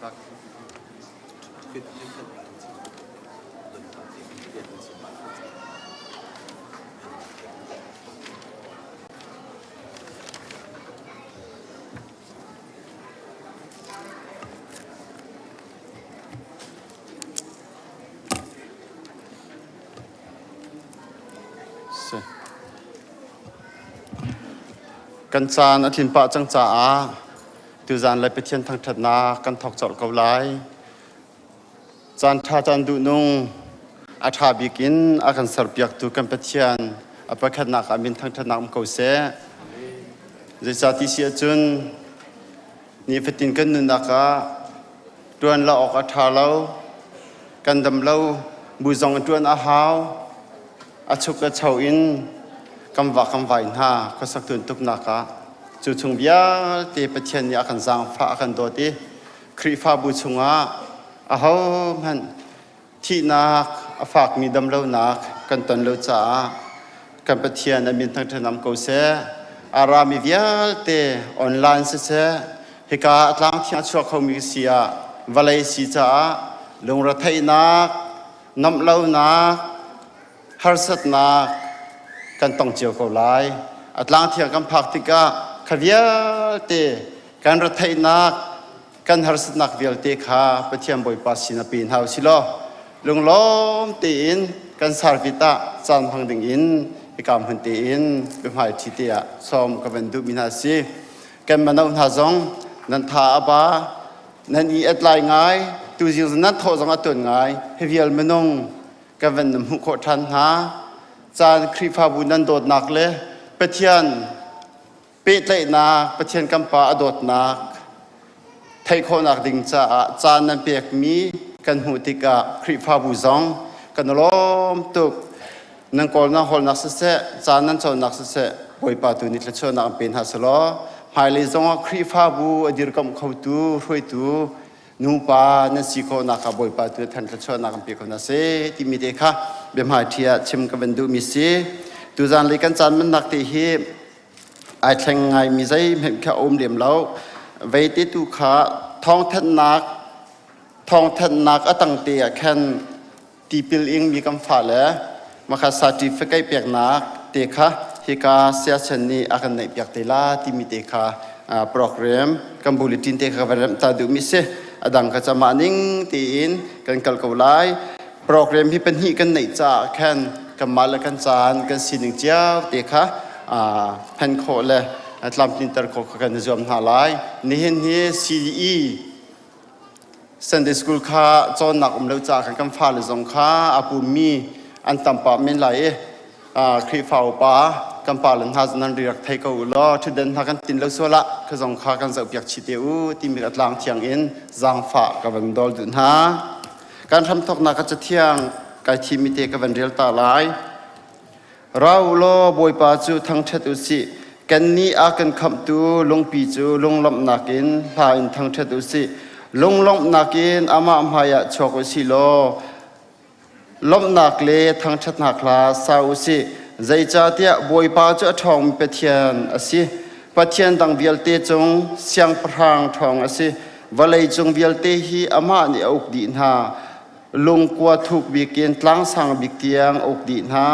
Kan caan a tlin pah cang caah tuzaan le Pathian thangṭhatnak kan thawk colh ko lai. Caan ṭha caan duhnung a ṭha bik in a kan serpiaktu kan Pathian a pakhatnak ah min thangṭhatnak um ko seh. Zeicah ti si ahcun nifatin kan nunnak ah ṭuan lo awk a ṭha lo, kan dam lo bu zong in ṭuan a hau, a chuk a cho in kan vak kan vai hna khuasak tuntuknak ah cu chung vialte Pathian nih a kan zaangfah a kan dawt i Khrihfabu chungah ahohmanh thihnak a fakmi damlonak kan ton lo caah kan Pathian a min thangṭhat am ko seh. A rami vialte online siseh hika a tlang thiang a chuak khomi si ah vawlei si caah lungretheihnak nomhlonak harsatnak kan tong cio ko lai. A tlang thiang kan phak tikah kha vialte kan retheihnak kan harsatnak vialte kha Pathian Bawipa sin a pe hna u si law lunglawm tein kan sarvit ah caan hmang ding in hika hmun tein biahmai ṭhi te ah sawm ka van duhmi hna si. Kan mano hna zong nan tha a ba nan i at lai ngai tuzing nan thawh zong a tuan ngai hi vial minung kan van na hmuh khawh ṭhan hna. Caan Khrihfabu nan dawtnak le Pathian pehtlaihnak Pathian kan Pa a dawtnak theih khawhnak ding caah caan nan pekmi kan hmuh tikah Khrihfabu zong kan lawm tuk. Nan kawlnak hawlnak siseh, caan nan cawnnak siseh, Bawipa tu nih thluachuahnak an pe hna selaw hmailei zongah Khrihfabu a dirkamh khotu hruaitu nupa nan si khawhnak ah Bawipa tu than thluachuahnak an pe ko hna seh timi te kha biahmaiṭhi ah chim ka van duhmi si. Tuzaan lei kan caan mannak te hi ai thleng ngaimi zeihmanh kha a um lem lo. Vei te tu kha thawngthanhnak thawngthanhnak a tang te ah khan tipil ingmi kan fale makha certificate peknak te kha hika siachen nih a kan neih piak te la timi te kha program kan bulletin te kha van remh ta duhmi si. A dang ka camah ning tiin kan kal ko lai. Program hi pahnih kan neih caah khan kanmah le kan caan kan sining cio te kha phen khawh le tlamtlinter khawh kha kan i zuam hna lai. Nihin hi CDE Sunday School kha cawnnak um lo caah khan kan fale zong kha a pummi an tam pah men lai i Khrihfa upa kan pa le hna nan ri rak thei ko u law ṭhutden hna kan tin lo sual ah kha zong kha kan zohpiak chih te u timi a tlang thiang in zaangfah ka van dawl duh hna. Kan hramthawknak ka cathiang kai thimi te ka van rel ta lai. Ra u law Bawipa cu thangṭhat u sih. Kannih a kan khamhtu lungpi cu lunglawmhnak in hla in thangṭhat u sih. Lunglawmhnak in amah hmaiah chuak u sih law lawmhnak le thangṭhatnak hla sa u sih. Zeicahtiah Bawipa cu a ṭhawngmi Pathian a si. Pathian dang vialte cung siangpahrang ṭhawng a si. Vawlei cung vialte hi amah nih a uk dih hna. Lungkua thuk bik in tlang sang bik tiang a uk dih hna.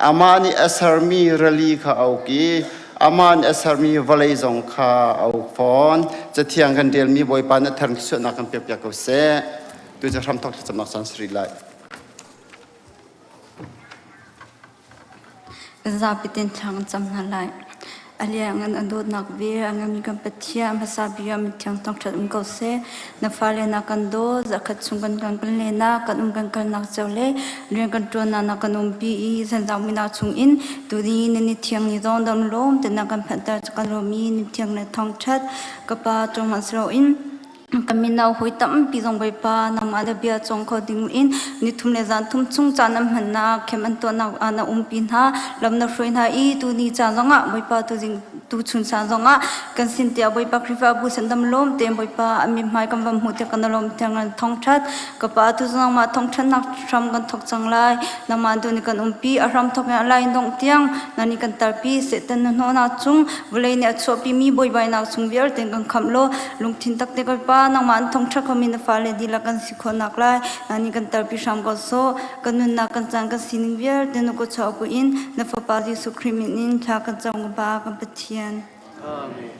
Amah nih a sermi rili kha a uk i amah nih a sermi vawlei zong kha a uk fawn. Cathiang kan relmi Bawipa nih a thar thluachuahnak kan pekpiak ko seh. Tu cu hramthawk thlacamnak caan si rih lai. Kan zapi ten thla kan cam hna lai. A liangan a dawtnak vel a nganmi kan Pathian hmasa bia mithiang thangṭhat um ko seh. Na fale na kan daw, zakhat chung kan kan kan lenak, kan um kan kalnak cio le rian kan ṭuannak na kan umpi i zanzang minak chungin tuni na ni thiang ni zong dam lawm te na kan phanhter cu kan lawm i ni thiang le thangṭhat ka pa cungah si loin kan mino hawi tampi zong Bawipa nangmah. Nangmah na bia cawng kho ding in nithum le zan thum chung caan an hmannak khem an tuahnak ah na umpi hna, lam na hruai hna i tuni caan zongah Bawipa tuzing tuchun caan zongah kan sin tiah Bawipa Khrihfabu sandam lawm tein Bawipa a mithmai kan van hmuh tiah kan lawm tiang kan thawngṭhat. Ka pa tu nangmah thawngṭhatnak hram kan thawk cang lai. Nangmah tu nih kan umpi, a hram thawk in a lai dongh tiang na nih kan tarpi. Satan na hnawhnak cung vawlei nih a chuahpimi buaibainak chung vialte kan khamh law lungthin takte kan pa nangmah an thawngṭha khomi na fale dihlak kan si khawh nak lai. Na nih kan tarpi hram ko sawh. Kan nunnak kan caan kan sining vialte na kut chuah in na Fapa Jesuh Khrih min in thla kan cam ka Pa kan Pathian. Amen.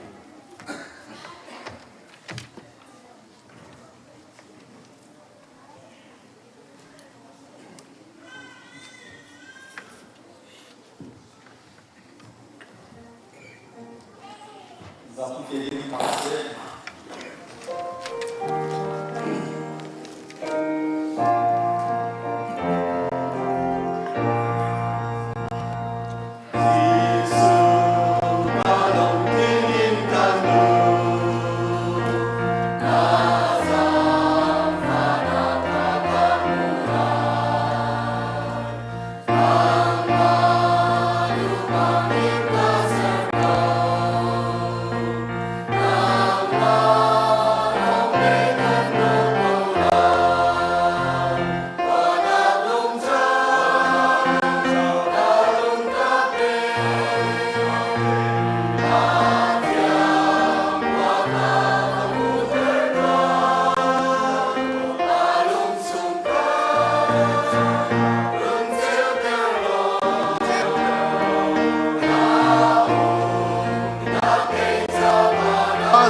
Zapi te ding pa seh.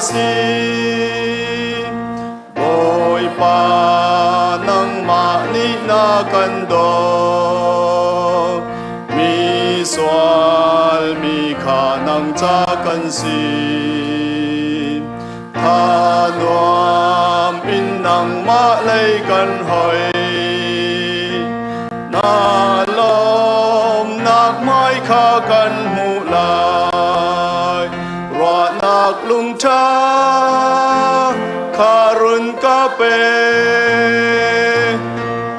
Si Bawipa nangmah nih na kan dawt mi sual mi kha nang ca kan si Tha nuam in nangmah lei kan hoi. Na lawmnak hmai kha kan hmuh lai. Ruahnak lungṭha kha run ka pe.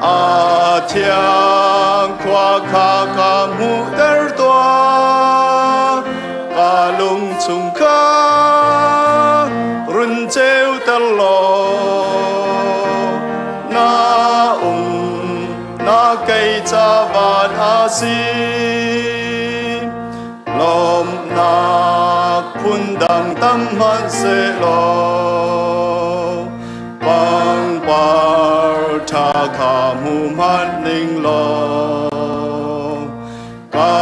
A thiang khua kha ka hmuhter tuah. Ka lung chung kha run ceuter law na um na kei ca van a si lawmhnak phundang tam hmanhsehlaw pangpar ṭha kha hmu hmanh ning law Ka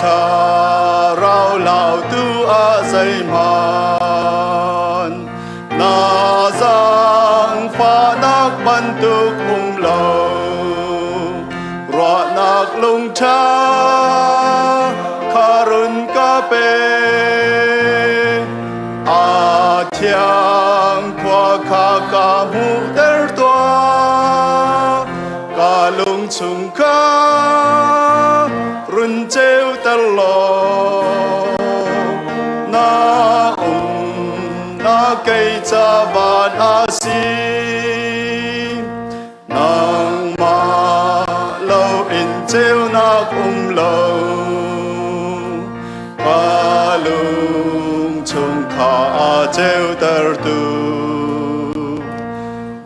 thlarau lautu ah zeihmanh na zaangfahnak bantuk um lo. Ruahnak lungṭha kha run ka pe. A thiang khua kha ka hmuhter tuah. Ka lung chung kha run ceuter law na um na kei ca van a si nangmah lo in ceunak um lo ka lung chung kha a ceutertu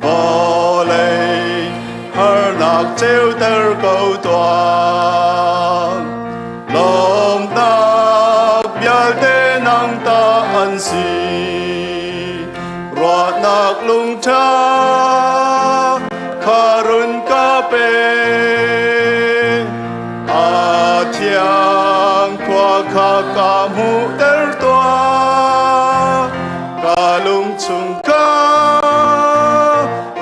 Vawlei harnak ceuter ko tuah. Lawmnak vialte nang ta an si. Ruahnak lungṭha kha run ka pe. A thiang khua kha ka hmuhter tuah. Ka lung chung ka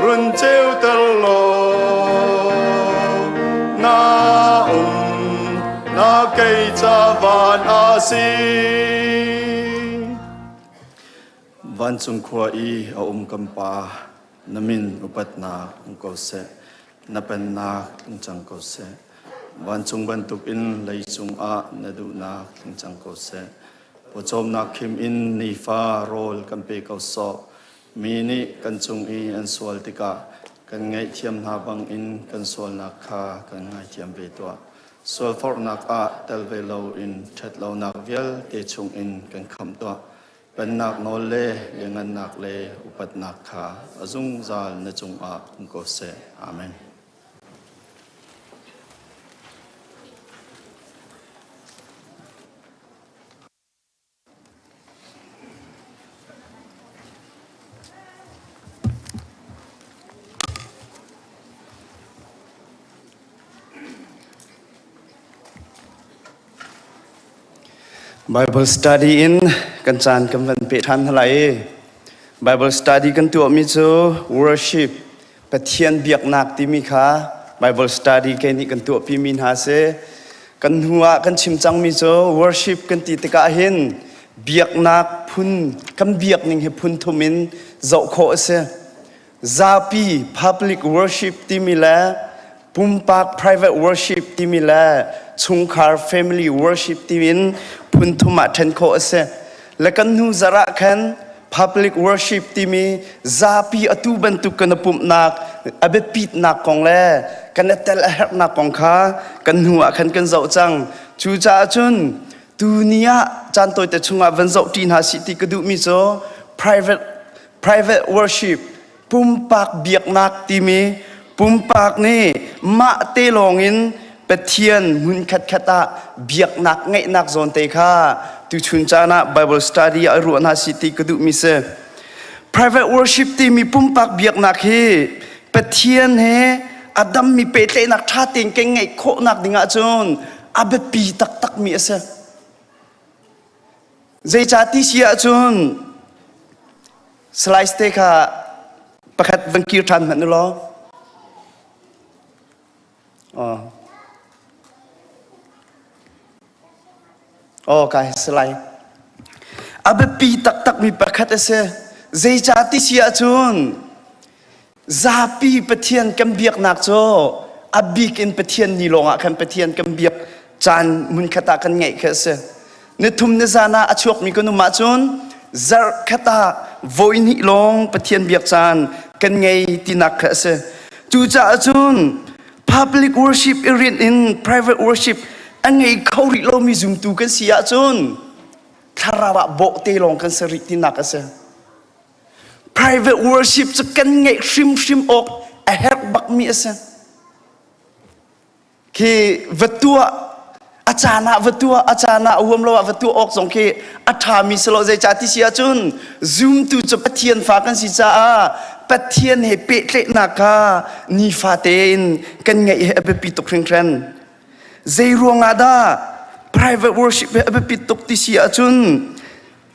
run ceuter law na um na kei ca van a si. Vancung khua i a um kan Pa, na min upatnak um ko seh, na pennak tlung cang ko seh. Vancung bantukin leicung ah na duhnak tling cang ko seh. Pawcawmnak khim in nifa rawl kan pe ko sawh. Mi nih kan cung i an sual tikah Kan ngaihthiam hna bangin kan sualnak kha kan ngaithiam ve tuah. Sualforhnak ah tel ve loin ṭhatlonak vialte chungin kan khamh tuah. Pennak nawl le lianhngannak le upatnak kha a zungzal na cungah um ko seh. Amen. Bible study in kan caan kan van pe ṭhan hna lai i Bible study kan tuahmi cu worship Pathian biaknak timi kha Bible study ke nih kan tuahpimi hna si. Kan hnu ah kan chim cangmi cu worship kan ti tikah hin biaknak phun kan biak ning hi phun thum in zoh khawh a si. Zapi public worship timi le pumpak private worship timi le chungkhar family worship timin phun thum ah ṭhen khawh a si. Le kan hnu zarh ah khan public worship timi zapi atu bantuk kan i pumhnak a biapitnak kong le kan i tel a herhnak kong kha kan hnu ah khan kan zoh cang. Cucaah cun tuni ah caan tawite chungah van zoh ṭi hna sih ti ka duhmi cu private private worship pumpak biaknak timi pumpak nih mah te lawngin Pathian hmun khatkhat ah biaknak ngeihnak zawn te kha tuchun caan ah Bible study ah ruah hna si ti ka duhmi si. Private worship timi pumpak biaknak hi Pathian he a dammi pehtlaihnak ṭha tein kan ngeih khawhnak ding ahcun a biapi taktakmi a si. Zeicah ti si ahcun Slice te kha pakhat van kir ṭhan hmanh u law. Oh. Oh, kai slide. A biapi taktakmi pakhat a si. Zeicah ti si ahcun Zapi Pathian kan biaknak cu a bik in Pathian ni lawngah khan Pathian kan biak caan hmunkhat ah kan ngeih khi a si. Nithum nizan ah a chuakmi kan um ahcun zarh khat ah voi hnih lawng Pathian biak caan kan ngei tinak kha a si. Cucaah cun public worship i rinh in private worship a ngei kho rih lomi zumtu kan si ahcun thlarau ah bawhte lawng kan si rih tinak a si. Private worship cu kan ngeih hrimhrim awk a herh bakmi a si. Khi va tuah a caan ah va tuah a caan ah huam lo ah va tuah awk zong khi a ṭhami si lo zeicah ti si ahcun zumtu cu Pathian fa kan si caah Pathian he pehtlaihnak kha nifate in kan ngeih hi a biapi tuk hringhran. Zei ruangah dah private worship hi a biapit tuk ti si ahcun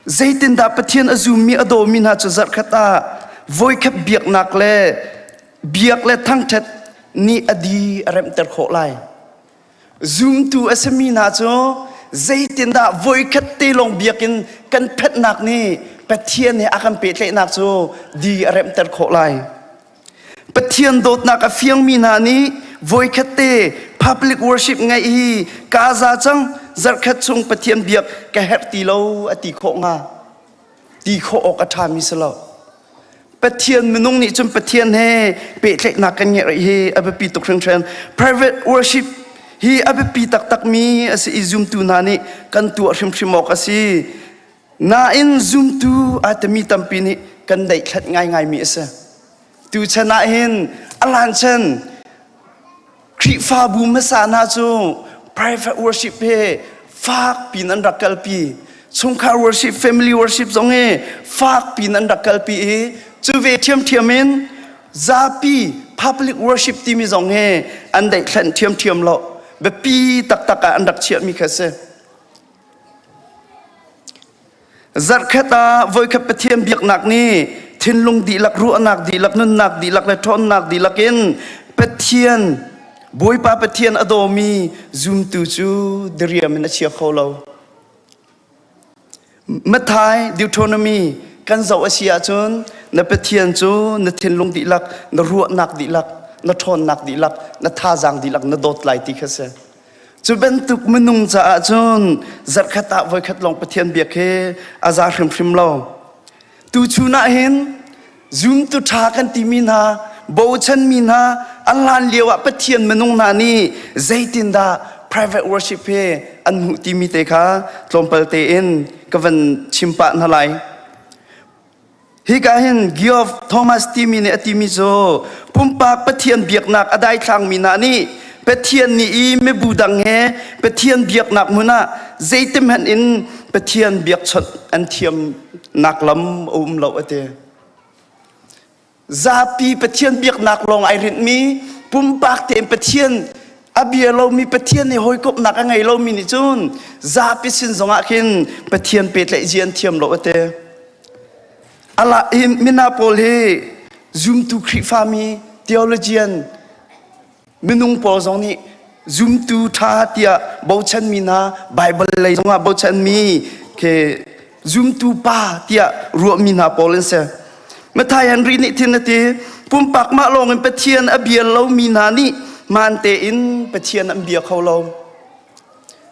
Zeitindah Pathian a zummi a dawmi hna cu zarhkhat ah voikhat biaknak le biak le thangṭhat nih a di a remhter khawh lai? Zumtu a simi hna cu zeitindah voikhat te lawng biakinn kan phenhnak nih Pathian he a kan pehtlaihnak cu di a remhter khawh lai? Pathian dawtnak a fiangmi hna nih voikhat te public worship ngeih hi kaa za cang zarhkhat chung Pathian biak ka herh ti lo a ti khawh hnga ti khawh awk a ṭhami si lo Pathian minung nih cun Pathian he pehtlaihnak kan ngeih hi a biapi tuk hringhran private worship hi a biapi taktakmi a si i zumtu hna nih kan tuah hrimhrim awk a si Nain zumtu aa timi tampi nih kan daihthlat ngaingaimi a si. Tuchan ah hin a hlan Khrihfabu hmasa hna cu private worship he fak piin an rak kalpi. Chungkhar worship, family worship zong hi fak piin an rak kalpi i cu ve ṭhiamṭhiam in zapi public worship timi zong hi an daihthlan ṭhiamṭhiam lo. Biapi taktak ah an rak chiahmi kha a si. Zarhkhat ah voikhat Pathian biaknak nih thinlung dihlak, ruahnak dihlak, nunnak dihlak le ṭhawnnak dihlak in Pathian, Bawipa Pathian a dawmi zumtu cu diriam in a chia kho lo. Matthai, Deuteronomy kan zoh a si ahcun na Pathian cu na thinlung dihlak, na ruahnak dihlak, na ṭhawnnak dihlak, na thazaang dihlak na dawt lai ti kha si. Cu bantuk minung caah cun zarhkhat ah voikhat lawng Pathian biak hi a za hrimhrim lo. Tuchun ah hin zumtu ṭha kan timi hna, bochanmi hna an hlan lio ah Pathian minung hna nih zeitindah private worship hi an hmuh timi te kha tlawmpal tein ka van chim pah hna lai. Hika hin Geoff Thomas timi nih a timi cu pumpak Pathian biaknak a daithlangmi hna nih Pathian nih i mibu dang he Pathian biaknak hmun ah zeitihmanh in Pathian biakchawnh an thiamnak lam a um lo a ti. Zapi Pathian biaknak lawng ai rinhmi pumpak tein Pathian a bia lomi Pathian nih hawikomhnak a ngei lomi nih cun zapi sin zongah khin Pathian pehtlaih zia an thiam lo a ti. Ala hi mina pawl hi zumtu Khrihfami theologian Minung pawl zong nih zumtu ṭha tiah bochanmi hna Baibal lei zongah bochanmi khi zumtu pa tiah ruahmi hna pawl an si. Matthai Henry nih thin a ti pumpak mah lawngin Pathian a bia lomi hna nih hmaan tein Pathian an bia kho lo.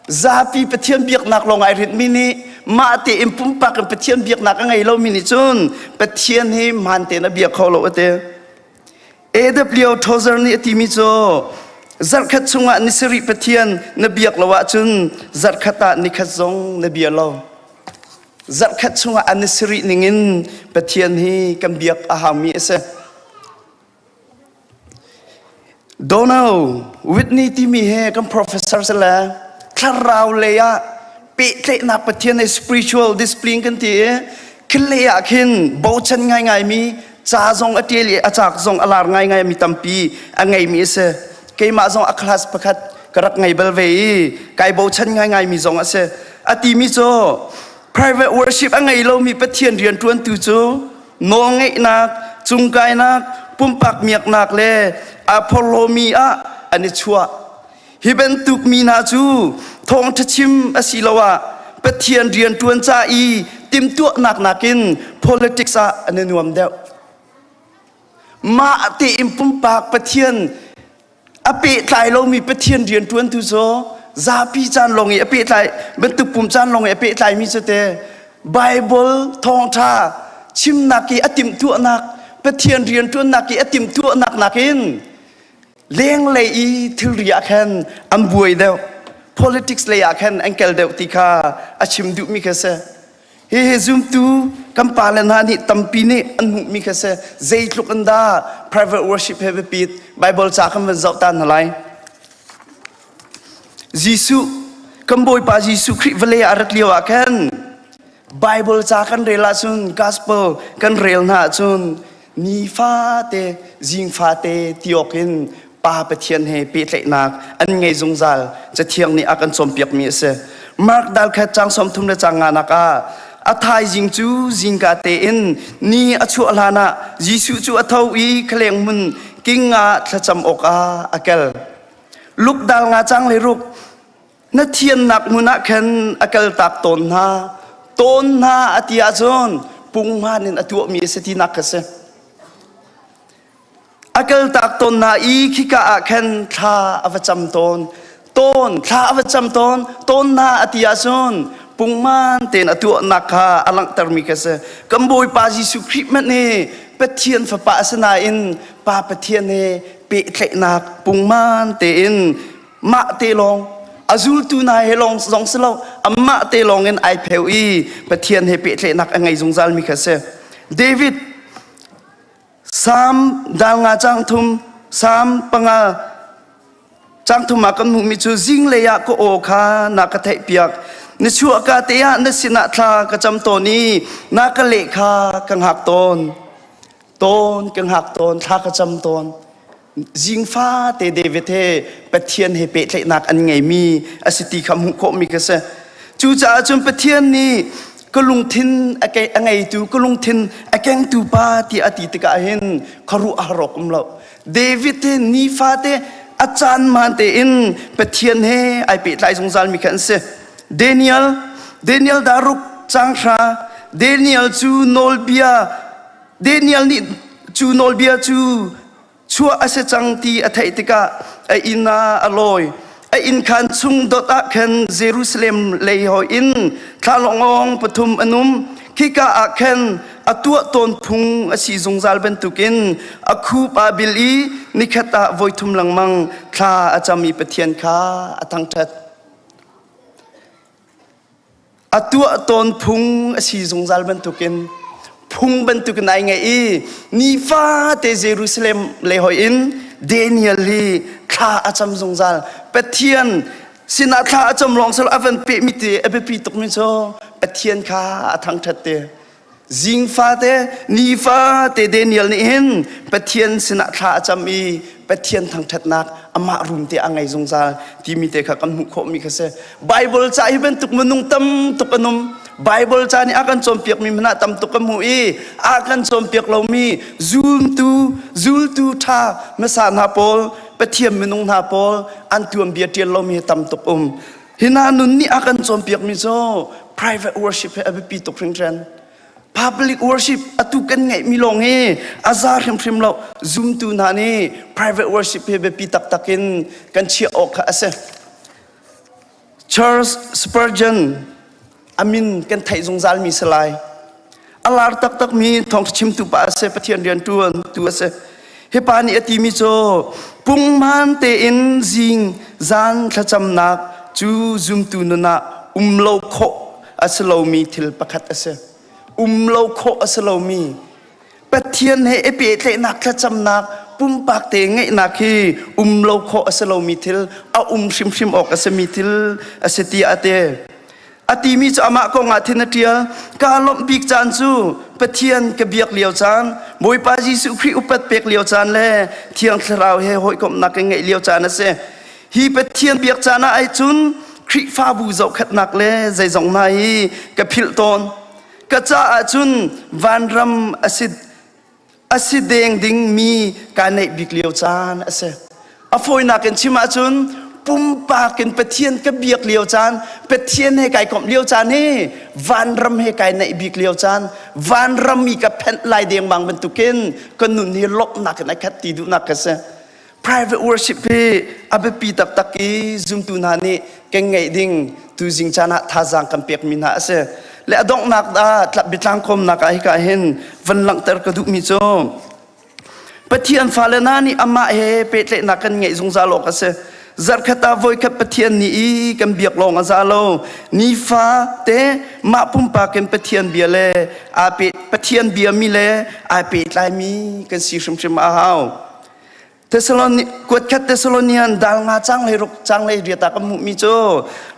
Zapi Pathian biaknak lawng ai rinhmi nih mah tein pumpak in Pathian biaknak a ngei lomi nih cun Pathian hi hmaan tein a bia kho lo a ti. A.W. Tozer nih a timi cu zarhkhat chungah ni sarih Pathian na biak lo ahcun zarhkhat ah nikhat zong na bia lo. Zarhkhat chungah a ni sarih ningin Pathian hi kan biak a haumi a si. Donald Whitney timi he kan professor si le thlarau lei ah pehtlaihnak Pathian he spiritual discipline kan ti i khilei ah khin bochan ngaingaimi ca zong a ṭial i a caak zong a lar ngaingai mi tampi a ngeimi a si. Keimah zong a class pakhat ka rak ngei bal ve i kai bochan ngaingai mi zong a si. A timi cu private worship a ngei lomi Pathian rianṭuantu cu nawlngeihnak, cungkainak, pumpak miaknak le aa phorhlawmi ah an i chuah. Hi bantuk mi hna cu thawngṭha chim asiloah Pathian rianṭuan ca i timhtuahnak nakin politics ah an i nuam deuh. Mah tein pumpak Pathian a pehtlai lomi Pathian rianṭuantu cu zapi caan lawng i a pehtlai bantuk pum caan lawng i a pehtlaimi cu te Bible thawngṭha chimnak i a timhtuahnak Pathian rianṭuannak i a timhtuahnak nakin Lenglei i thilri ah khan an buai deuh. Politics lei ah khan an kel deuh ti kha a chim duhmi kha si. Hihi zumtu kan pale hna nih tampi nih an hmuhmi kha si. Zeitluk in dah private worship he biapit Bible ca kan van zoh ta hna lai. Jesuh kan Bawipa Jesuh Khrih vawlei ah rat lio ah khan Bible ca kan rel ahcun gospel kan rel hna ahcun nifate zingfate tiawk in Pa Pathian he pehtlaihnak an ngei zungzal Cathiang nih a kan cawnpiakmi a si. Mark dal khat caang 30 le caang nganak ah a thaizing cu zingka tein ni a chuah hlan ah Jesuh cu a tho i khaleng hmun king ah thlacam awkah a kal. Luke dal nga caang le ruk na thiannak hmun ah khan a kaltak tawn hna tawn hna a ti ahcun punghman in a tuahmi a si tinak kha si a kaltak tawn hna i khika ah khan thla a va cam tawn tawn thla a va cam tawn tawn hna a ti ahcun punghman tein a tuahnak kha a langhtermi kha si kan Bawipa Jesuh Khrih hmanh hi Pathian fapa a si nain Pa Pathian he pehtlaihnak punghman tein mah te lawng a zultu hna he lawng zong si lo amah te lawng in ai pheu i Pathian he pehtlaihnak a ngei zungzal mi kha si David Salm dal nga cang thum Salm panga cang thum ah kan hmuhmi cu zinglei ah ka aw kha na ka theih piak na chuahka te ah na sinah thla ka cam tawn i na ka leh kha ka hngak tawn tawn ka hngak tawn thla ka cam tawn Zingfa te David he Pathian he pehtlaihnak an ngeimi a si ti kha hmuh khawhmi kha si. Cucaah cun Pathian nih ka lungthin a ngeitu, ka lungthin a kengtu pa ti a ti tikah hin khuaruah a har awk um lo. David he nifate a caan hmaan tein Pathian he ai pehtlai zungzalmi kha an si. Daniel, Daniel daruk cang hra, Daniel cu nawlbia Daniel nih cu nawlbia cu chuah a si cang ti a theih tikah a inn ah a lawi. A inn khaan chung dot ah khan Jerusalem lei hoi in thlalangawng pathum an um. Khika ah khan A tuah tawn phung a si zungzal bantukin a khup aa bil i nikhat ah voithum lengmang thla a cam i Pathian kha a thangṭhat. A tuah tawn phung a si zungzal bantukin phung bantukin ai ngaih i nifate Jerusalem lei hoi in Daniel hi thla a cam zungzal. Pathian sinah thla a cam lawng silo a van pehmi te a biapi tukmi cu Pathian kha a thangṭhat te. Zingfate, nifate Daniel nih hin Pathian sinah thla a cam i Pathian thangṭhatnak amah rum te a ngei zungzal timi te kha kan hmuh khawhmi kha si. Bible ca hi bantuk minung tam tuk an um. Bible ca nih a kan cawnpiakmi hmanh ah tam tuk kan hmuh i a kan cawnpiak lomi zultu zultu ṭha hmasa hna pawl Pathian minung hna pawl an tuanbia ṭial lomi hi tam tuk um. Hi hna nun nih a kan cawnpiakmi cu private worship hi a biapi tuk hringhran. Public worship atu kan ngeihmi lawng hi a za hrimhrim lo. Zumtu hna nih private worship hi biapi taktak in kan chiah awk kha a si. Charles Spurgeon a min kan theih zungzalmi si lai. A lar taktakmi thawngṭha chimtu pa a si, Pathian rianṭuan tu a si. Hi pa nih a timi cu punghman tein zing zan thlacamnak cu zumtu nun ah um lo khawh a si lomi thil pakhat a si. Um lo khawh a si lomi Pathian he i pehtlaihnak thlacamnak pumpak te ngeihnak hi um lo khawh a si lomi thil a um hrimhrim awk a simi thil a si tiah a ti. A timi cu amah kong ah thin a ṭial. Kaa lawmh bik caan cu Pathian ka biak lio caan, Bawipa Jesuh Khrih upat pek lio caan le Thiang Thlarau he hawikomhnak ka ngeih lio caan a si. Hi Pathian biak caan ah ai cun Khrihfabu zohkhatnak le zeizong hna hi ka philh tawn. Ka caah cun vanram a si a si deng dingmi kaa neih bik lio caan a si. A fawinak in chim ahcun pumpak in Pathian ka biak lio caan, Pathian he kai komh lio caan hi vanram he kai naih bik lio caan, vanram i ka phenh lai dengmang bantukin ka nun hi lawmhnak in a khat ti duhnak ka si. Private worship hi a biapi taktak i zumtu hna nih kan ngeih ding tuzing caan ah thazaang kan pekmi hna a si. Le a donghnak ah biatlang kawmnak ah hika hin van langhter ka duhmi cu Pathian fale hna nih amah he pehtlaihnak kan ngeih zungzal awk a si. Zarhkhat ah voikhat Pathian nih i kan biak lawng a za lo. Nifa te mah pumpak in Pathian bia le aa pe Pathian biami le aa pehtlaimi kan si hrimhrim a hau. Thessaloni kuatkhat Thessalonian dal nga cang hlei ruk cang hlei riat ah kan hmuhmi cu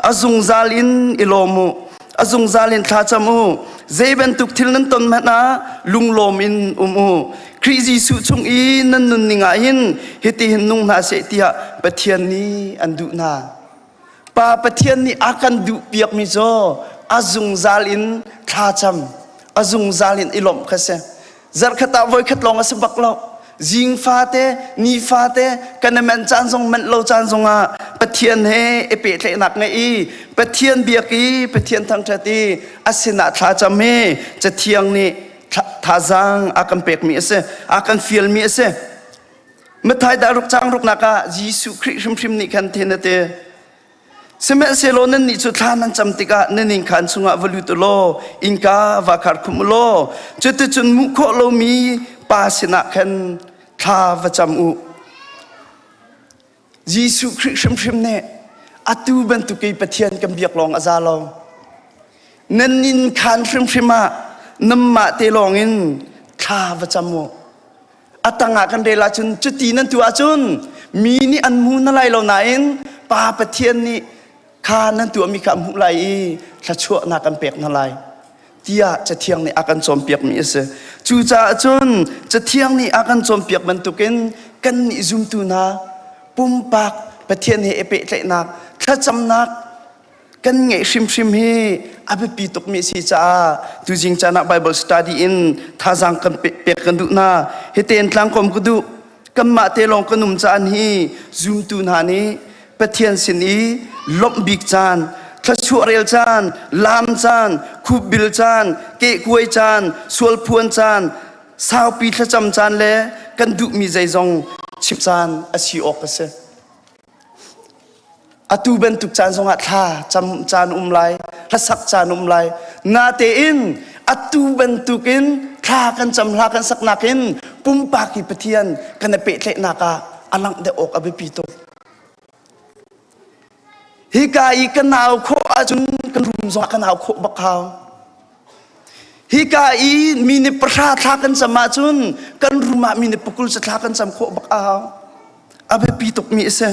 a zungzal in i lawm u a zungzal in thlacam u zei bantuk thil nan ton hmanh ah lunglawm in um u Khrih Jesuh chung i nan nunning ah hin hitihin nung hna seh tiah Pathian nih an duh hna Pa Pathian nih a kan duhpiakmi cu a zungzal in thlacam a zungzal in i lawmh kha si Zarhkhat ah voikhat lawng a si bak lo. Zing fate, ni fate, kan i manh caan zong manh lo caan zong ah Pathian he i pehtlaihnak ngeih i Pathian biak i Pathian thangṭhat i a sinah thlacam hi Cathiang nih thazaang a kan pekmi a si, a kan fialmi a si. Matthai dah ruk cang ruknak ah Jesuh Khrih hrimhrim nih khan thin a ti. Sihmanhsehlaw nannih cu thla nan cam tikah nan innkhaan chungah va lut u law innka va khar khum u law cuticun hmuh khawh lomi pa sinah khan thla va cam u. Jesuh Khrih hrimhrim nih atu bantuk i Pathian kan biak lawng a za lo. Nan innkhaan hrimhrim ah nanmah te lawngin thla va cam u. A tangah kan rel ahcun cuti nan tuah ahcun mi nih an hmu na lai lo nain Pa Pathian nih kha nan tuahmi kha a hmuh lai i thluachuahnak kan pek hna lai tiah Cathiang nih a kan cawnpiakmi a si. Cucaah cun Cathiang nih a kan cawnpiak bantukin kannih zumtu hna pumpak Pathian he i pehtlaihnak thlacamnak kan ngeih hrimhrim hi a biapi tukmi a si caah tuzing caan ah Bible study in thazaang kan pek kan duh hna. Hiten tlangkom ka duh. Kanmah te lawng kan um caan hi zumtu hna nih Pathian sin i lawmh bik caan, thluachuah rel caan, laam caan, khupbil caan, kehkuai caan, sualphuan caan, saupi thlacam caan le kan duhmi zeizong chim caan a si awk a si. Atu bantuk caan zongah thla cam caan um lai, hlasak caan um lai. Natein atu bantukin thla kan cam hla kan saknak in pumpak hi Pathian kan i pehtlaihnak ah a langh deuh awk a biapi tuk. Hika i kan nau khawh ahcun kan rum zong kan hau khawh bak hau. Hika i mi nih pahra thla kan cam ahcun kan rum ah mi nih pakul thla kan cam khawh bak a hau. A biapi tukmi a si.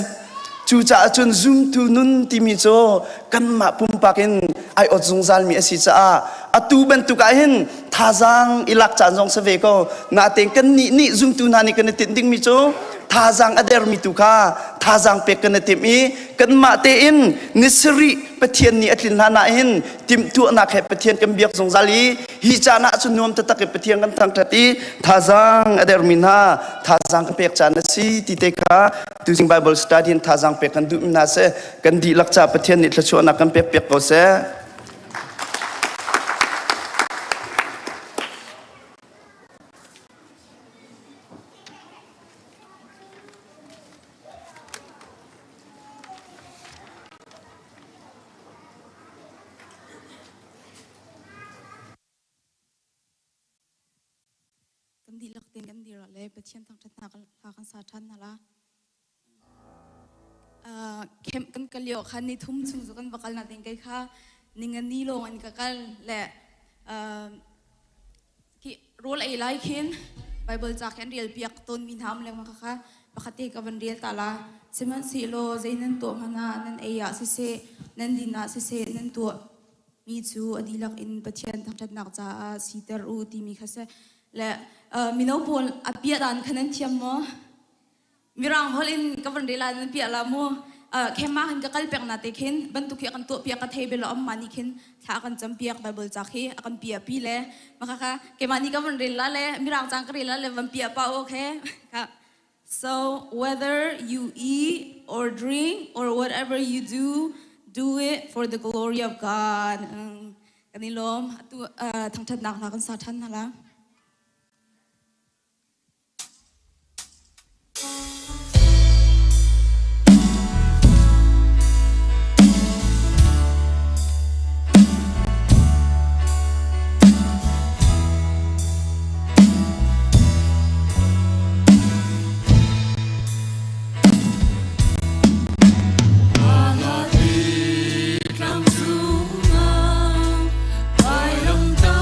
Cucaah cun zumtu nun timi cu kanmah pumpak in ai ot zungzalmi a si caah atu bantuk ah hin thazaang i lak caan zong si ve ko. Natein kannih nih zumtu hna nih kan i tinh dingmi cu thazaang a dermi tu kha thazaang pek kan i timh i kanmah tein ni sarih Pathian nih a tlin hlan ah hin timhtuahnak he Pathian kan biak zungzal i hi caan ah cun nuam taktak in Pathian kan thangṭhat i thazaang a dermi hna thazaang kan pek caan a si ti te kha tuzing Bible study in thazaang pek kan duhmi hna seh. Kan dihlak ca Pathian nih thluachuahnak kan pek piak ko seh. Kan dihlak tein kan dir le Pathian thangṭhatnak hla kan sa ṭhan hna la. Camp kan kal lio khan ni thum chung cu kan va kal na ding kei kha ningani lawng in ka kal le Khi rawl ei lai khin Bible ca khi an rel piak tawn mi hna um lengmang kha pakhat te ka van rel ta la. Sihmanhsehlaw zei nan tuah hmanh ah nan ei ah siseh, nan din ah siseh, nan tuah mi cu a dihlak in Pathian thangṭhatnak caah siter u timi kha si. Le mino pawl a piah dan kha nan thiam maw? Mirang holh in ka van rel ah nan piah la mu. Khema hin ka kal pek na te khin bantuk hi a kan tuah piak ka thei bel lo amma nih khin thla a kan cam piak Bible ca khi a kan piah pi le maka kha keimah nih ka van rel la le mirang cang ka rel la le van piah pa okay ka. So whether you eat or drink or whatever you do, do it for the glory of God. Kan i lawm. Atu thangṭhatnak hla kan sa ṭhan hna la. Tlang cungah vailamtahnak.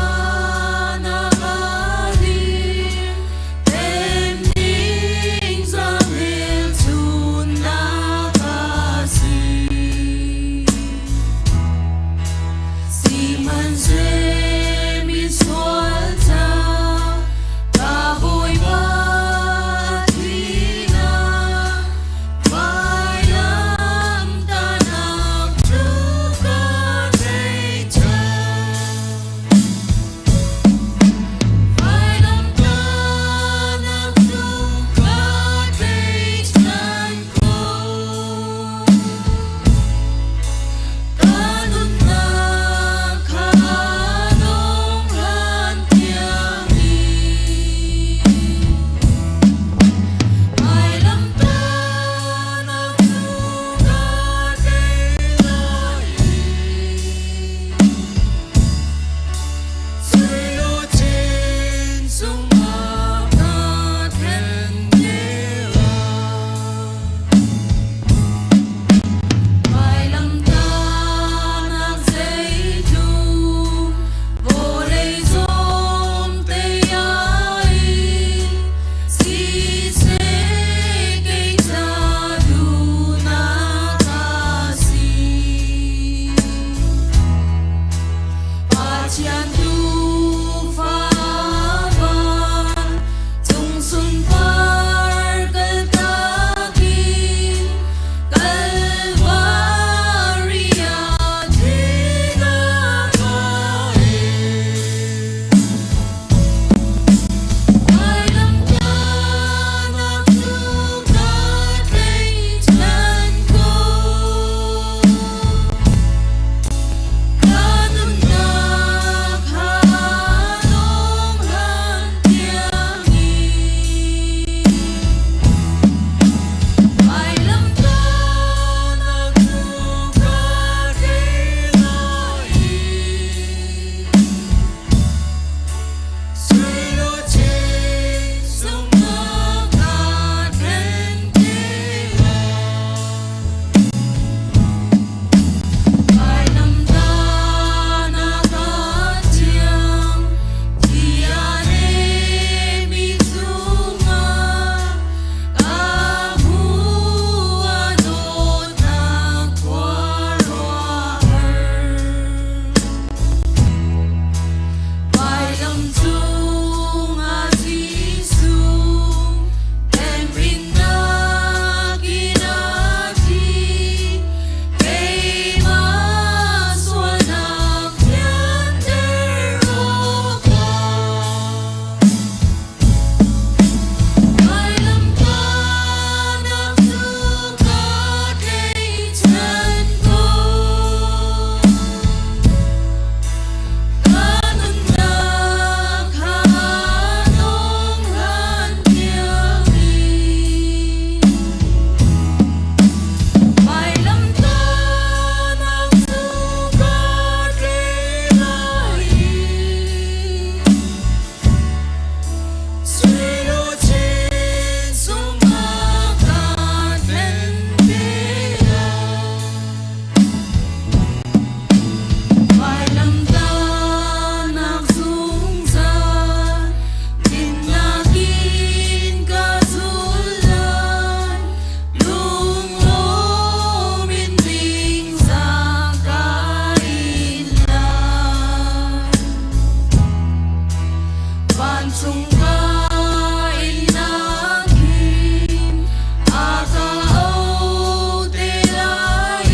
Vancung ka innak hin a ka auh te lai i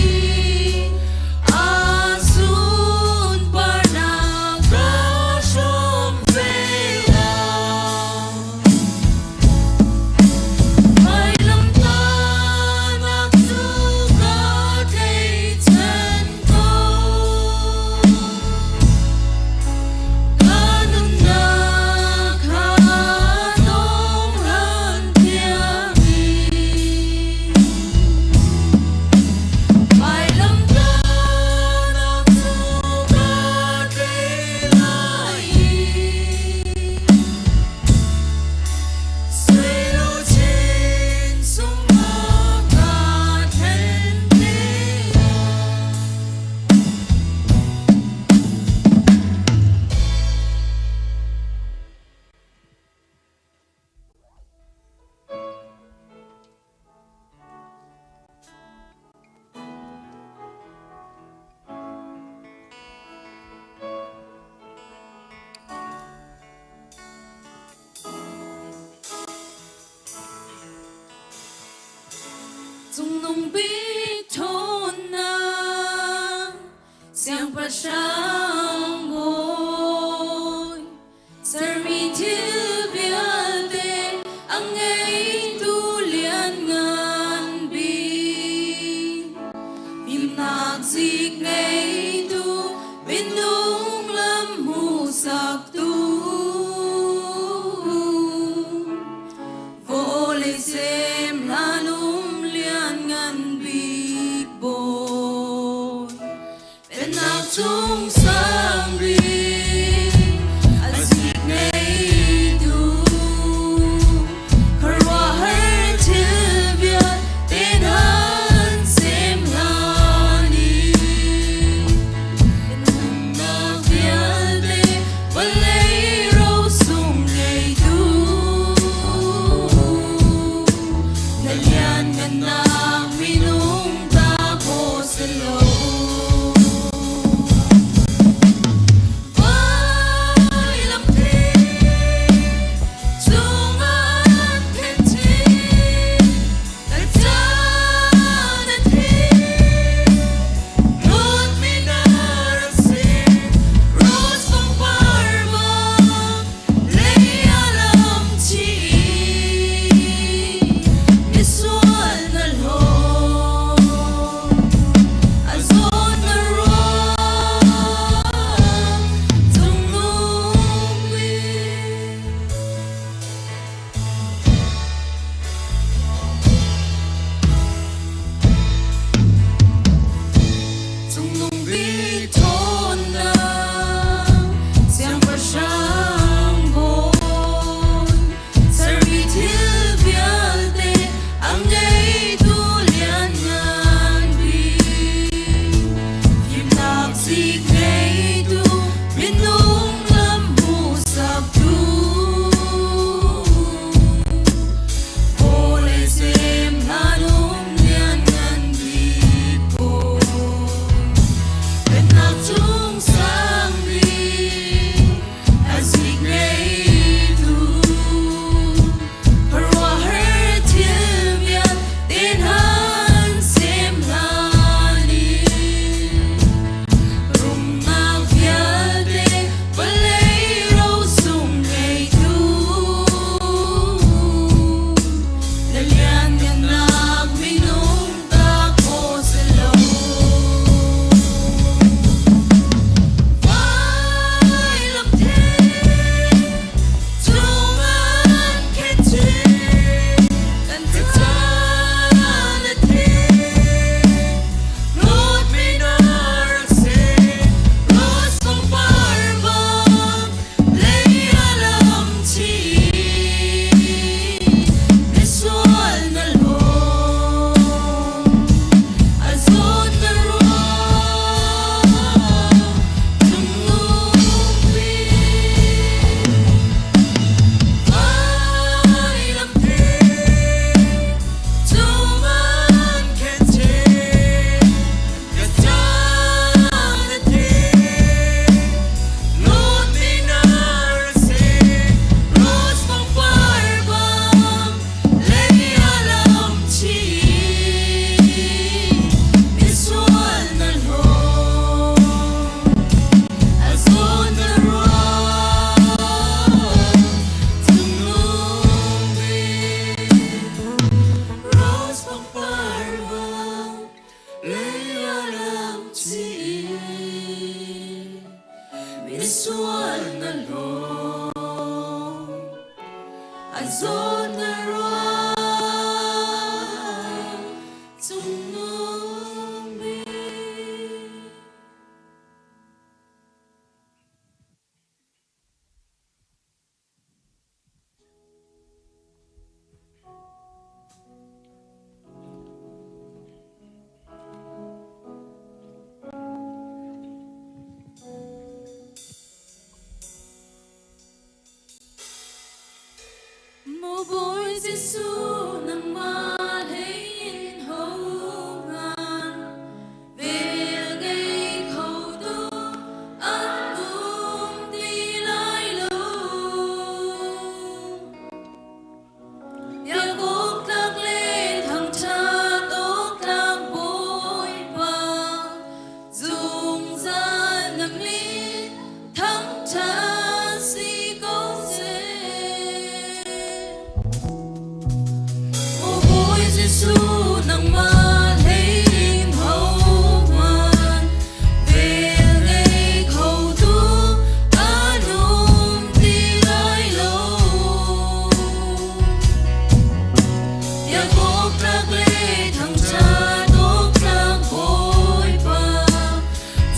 a sunparnak ka hrawm ve lai. Vailamtahnak cu ka tleichan ko. Ka nunnak kha dong hlan tiangin. Vailamtahnak cu ka tlei lai i Suiluchin sungah kaa thlen te lai. Cungnung bik ṭhawnnak Siangpahrang bawi sermi thil vialte a ngeitu lianngan bik fimnak zik ngeitu minung lam hmuhsaktu vawlei sem hlan um lianngan bik bawi Pennak chung An zawn na ruah cungnung bik. Maw Bawi Jesuh nangmah hlei in hohmanh vel ngei kho tu an um ti lai lo. Biakawk tlak le thangṭhat awk tlak Bawipa, zungzal na min thangṭhat si ko seh. Maw Bawi Jesuh nangmah hlei in hohmanh vel ngei kho tu an um ti lai lo. Biakawk tlak le thangṭhat awk tlak Bawipa,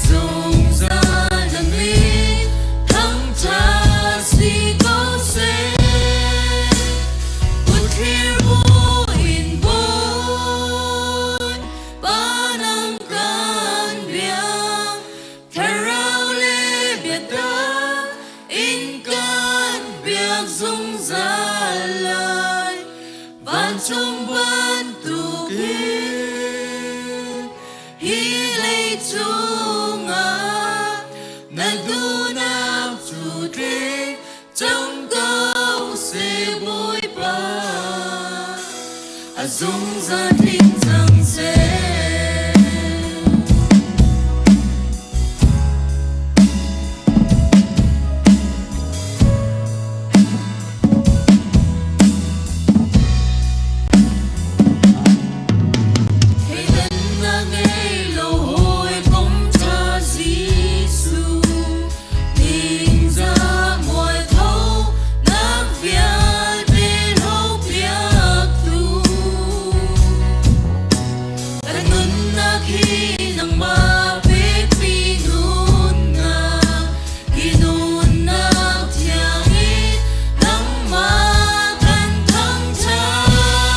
zungzal na min thangṭhat si ko seh. Kutthlir bu in bawi, pa nang kan biak, thlarau le biatak in kan biak zungzal lai. Vancung bantukin hi leicung ah na duhnak cu tling cang ko seh Bawipa. A zungzal tling cang seh. Theidannak ngei lo hawikom ṭha Jesuh, ningzah mualtho nak vialte hlopiaktu. Kan nunnak hi nangmah pekmi nunnak, hi nunnak thiang in nangmah kan thangṭhat.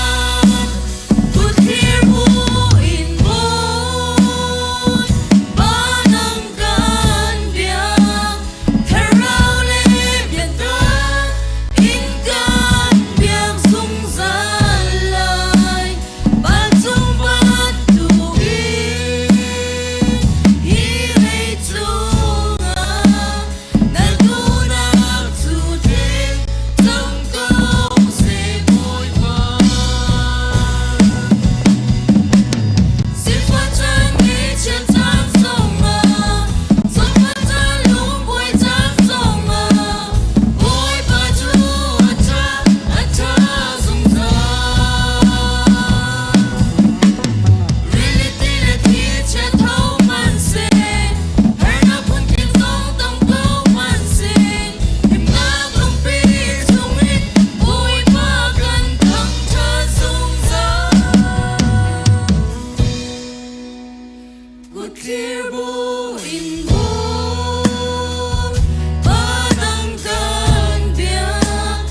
Kutthlir bu in bawi, pa nang kan biak, thlarau le biatak in kan biak zungzal lai. Vancung bantukin hi leicung ah na duhnak cu tling cang ko seh Bawipa. Sifah caan ngeihchiat caan zongah, zawtfah caan lungkuai caan zongah, Bawipa cu a ṭha, a ṭha zungzal. Rili ti le thlichia tho hmanhseh, harnak phunkip zong tong ko hmanhseh, himnak lungpi chungin Bawipa kan thangṭhat zungzal. Kutthlir bu in bawm, pa dang kan biak,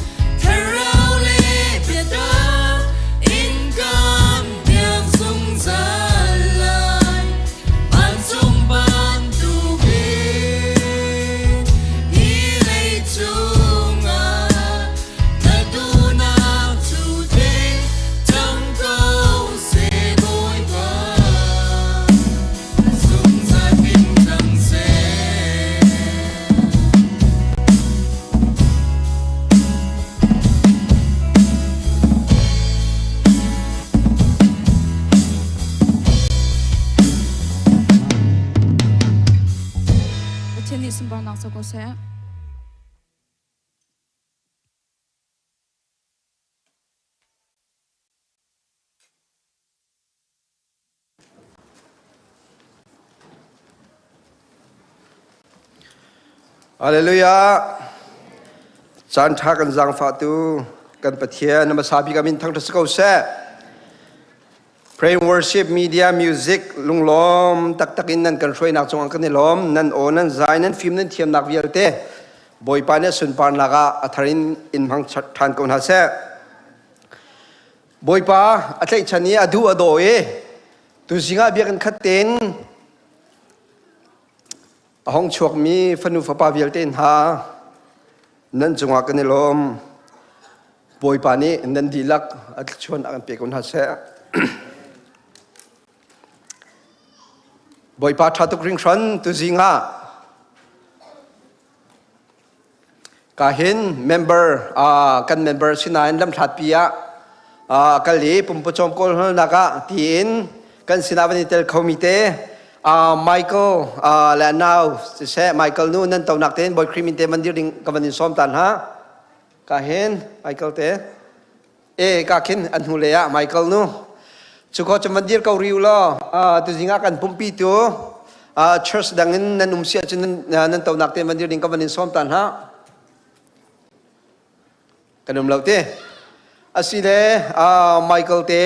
thlarau le biatak in kan biak zungzal lai. Vancung bantukin hi leicung ah na duhnak cu tling cang ko seh Bawipa. Zungzal tling cang seh. Pathian nih sunparnak co ko seh. Hallelujah. Caan ṭha kan zaangfahtu. Kan Pathian hmasa bik ah min thangṭhat si ko seh. Pray and worship media music lunglawm taktak in nan kan hruainak cungah kan i lawm. Nan aw nan zai nan fim nan thiamnak vialte Bawipa nih sunparnak ah a thar in in hmang ṭhan ko hna seh. Bawipa a tlaihchan i a duh a daw i tuzing ah biakinn khat tein a hong chuakmi fanu fapa vialte hna nan cungah kan i lawm. Bawipa nih nan dihlak a thluachuah kan pe ko hna seh. Bawipa ṭha tuk hringhran tuzing ah Ka hin member kan member sinain lamhlatpi ah kal i pumpawcawm kawlhawlnak ah tiin kan sinah van i tel khomi te Michael le nau siseh Michael nu nan tonak tein Bawi Khrih min te van dir ding ka van in sawm tan ha. Ka hin Michael te e ka khin an hnu lei ah Michael nu cu ko cu van dir ko riu law tuzing ah kan pumpi tu church dang in nan um si ahcun nan tonak te van dir ding ka van in sawm ta hna kan um lo te asile Michael te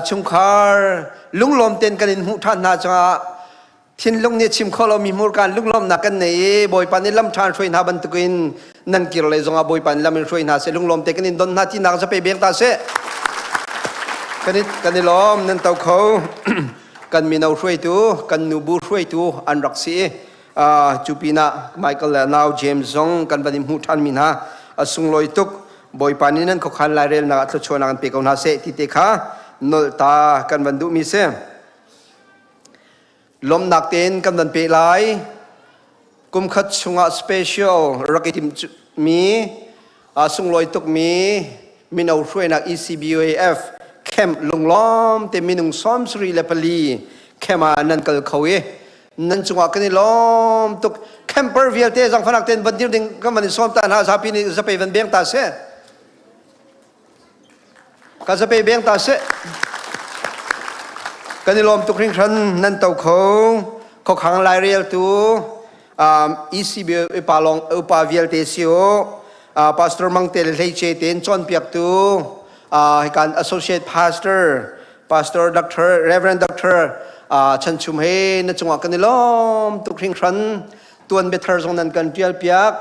chungkhar lunglawm ten kan in hmuh ṭhan hna cungah Thinlung nih chim kho lomi hmurka lunglawmhnak kan nei i Bawipa nih lam ṭhan hruai hna bantukin nan kir lei zongah Bawipa nih lam in hruai hna seh lunglawm te kan in don hna tinak zape beng ta seh. Kan i, kan i lawm nan to kho kan mino hruaitu kan nubu hruaitu an rak si i cu pinah Michael le nau James zong kan van in hmuh ṭhan mi hna a sunglawi tuk Bawipa nih nan khuakhan lairelnak ah thluachuahnak an pe ko hna seh ti te kha nolh ta kan van duhmi si. Lawmhnak tein kan van peh lai. Kumkhat chungah special rak i timhmi sunglawi tukmi mino hruainak ECBAF camp lunglawm te minung 74 camp ah nan kal kho i nan cungah kan i lawm tuk. Camper vialte zangfanak tein van dir ding kan van i sawm ta hna zapi nih zapei van beng ta seh. Ka zape beng ta seh. Kan i lawm tuk hringhran nan to kho. Khuakhang laireltu um, ECB upa long upa vialte si u. Uh, Pastor Mangte le Hleice tein cawnpiaktu uh, hikan associate pastor Pastor Dr. Reverend Dr. Uh, Chan Chum he na cungah kan i lawm tuk hringhran tuan biathar zong nan kan tial piak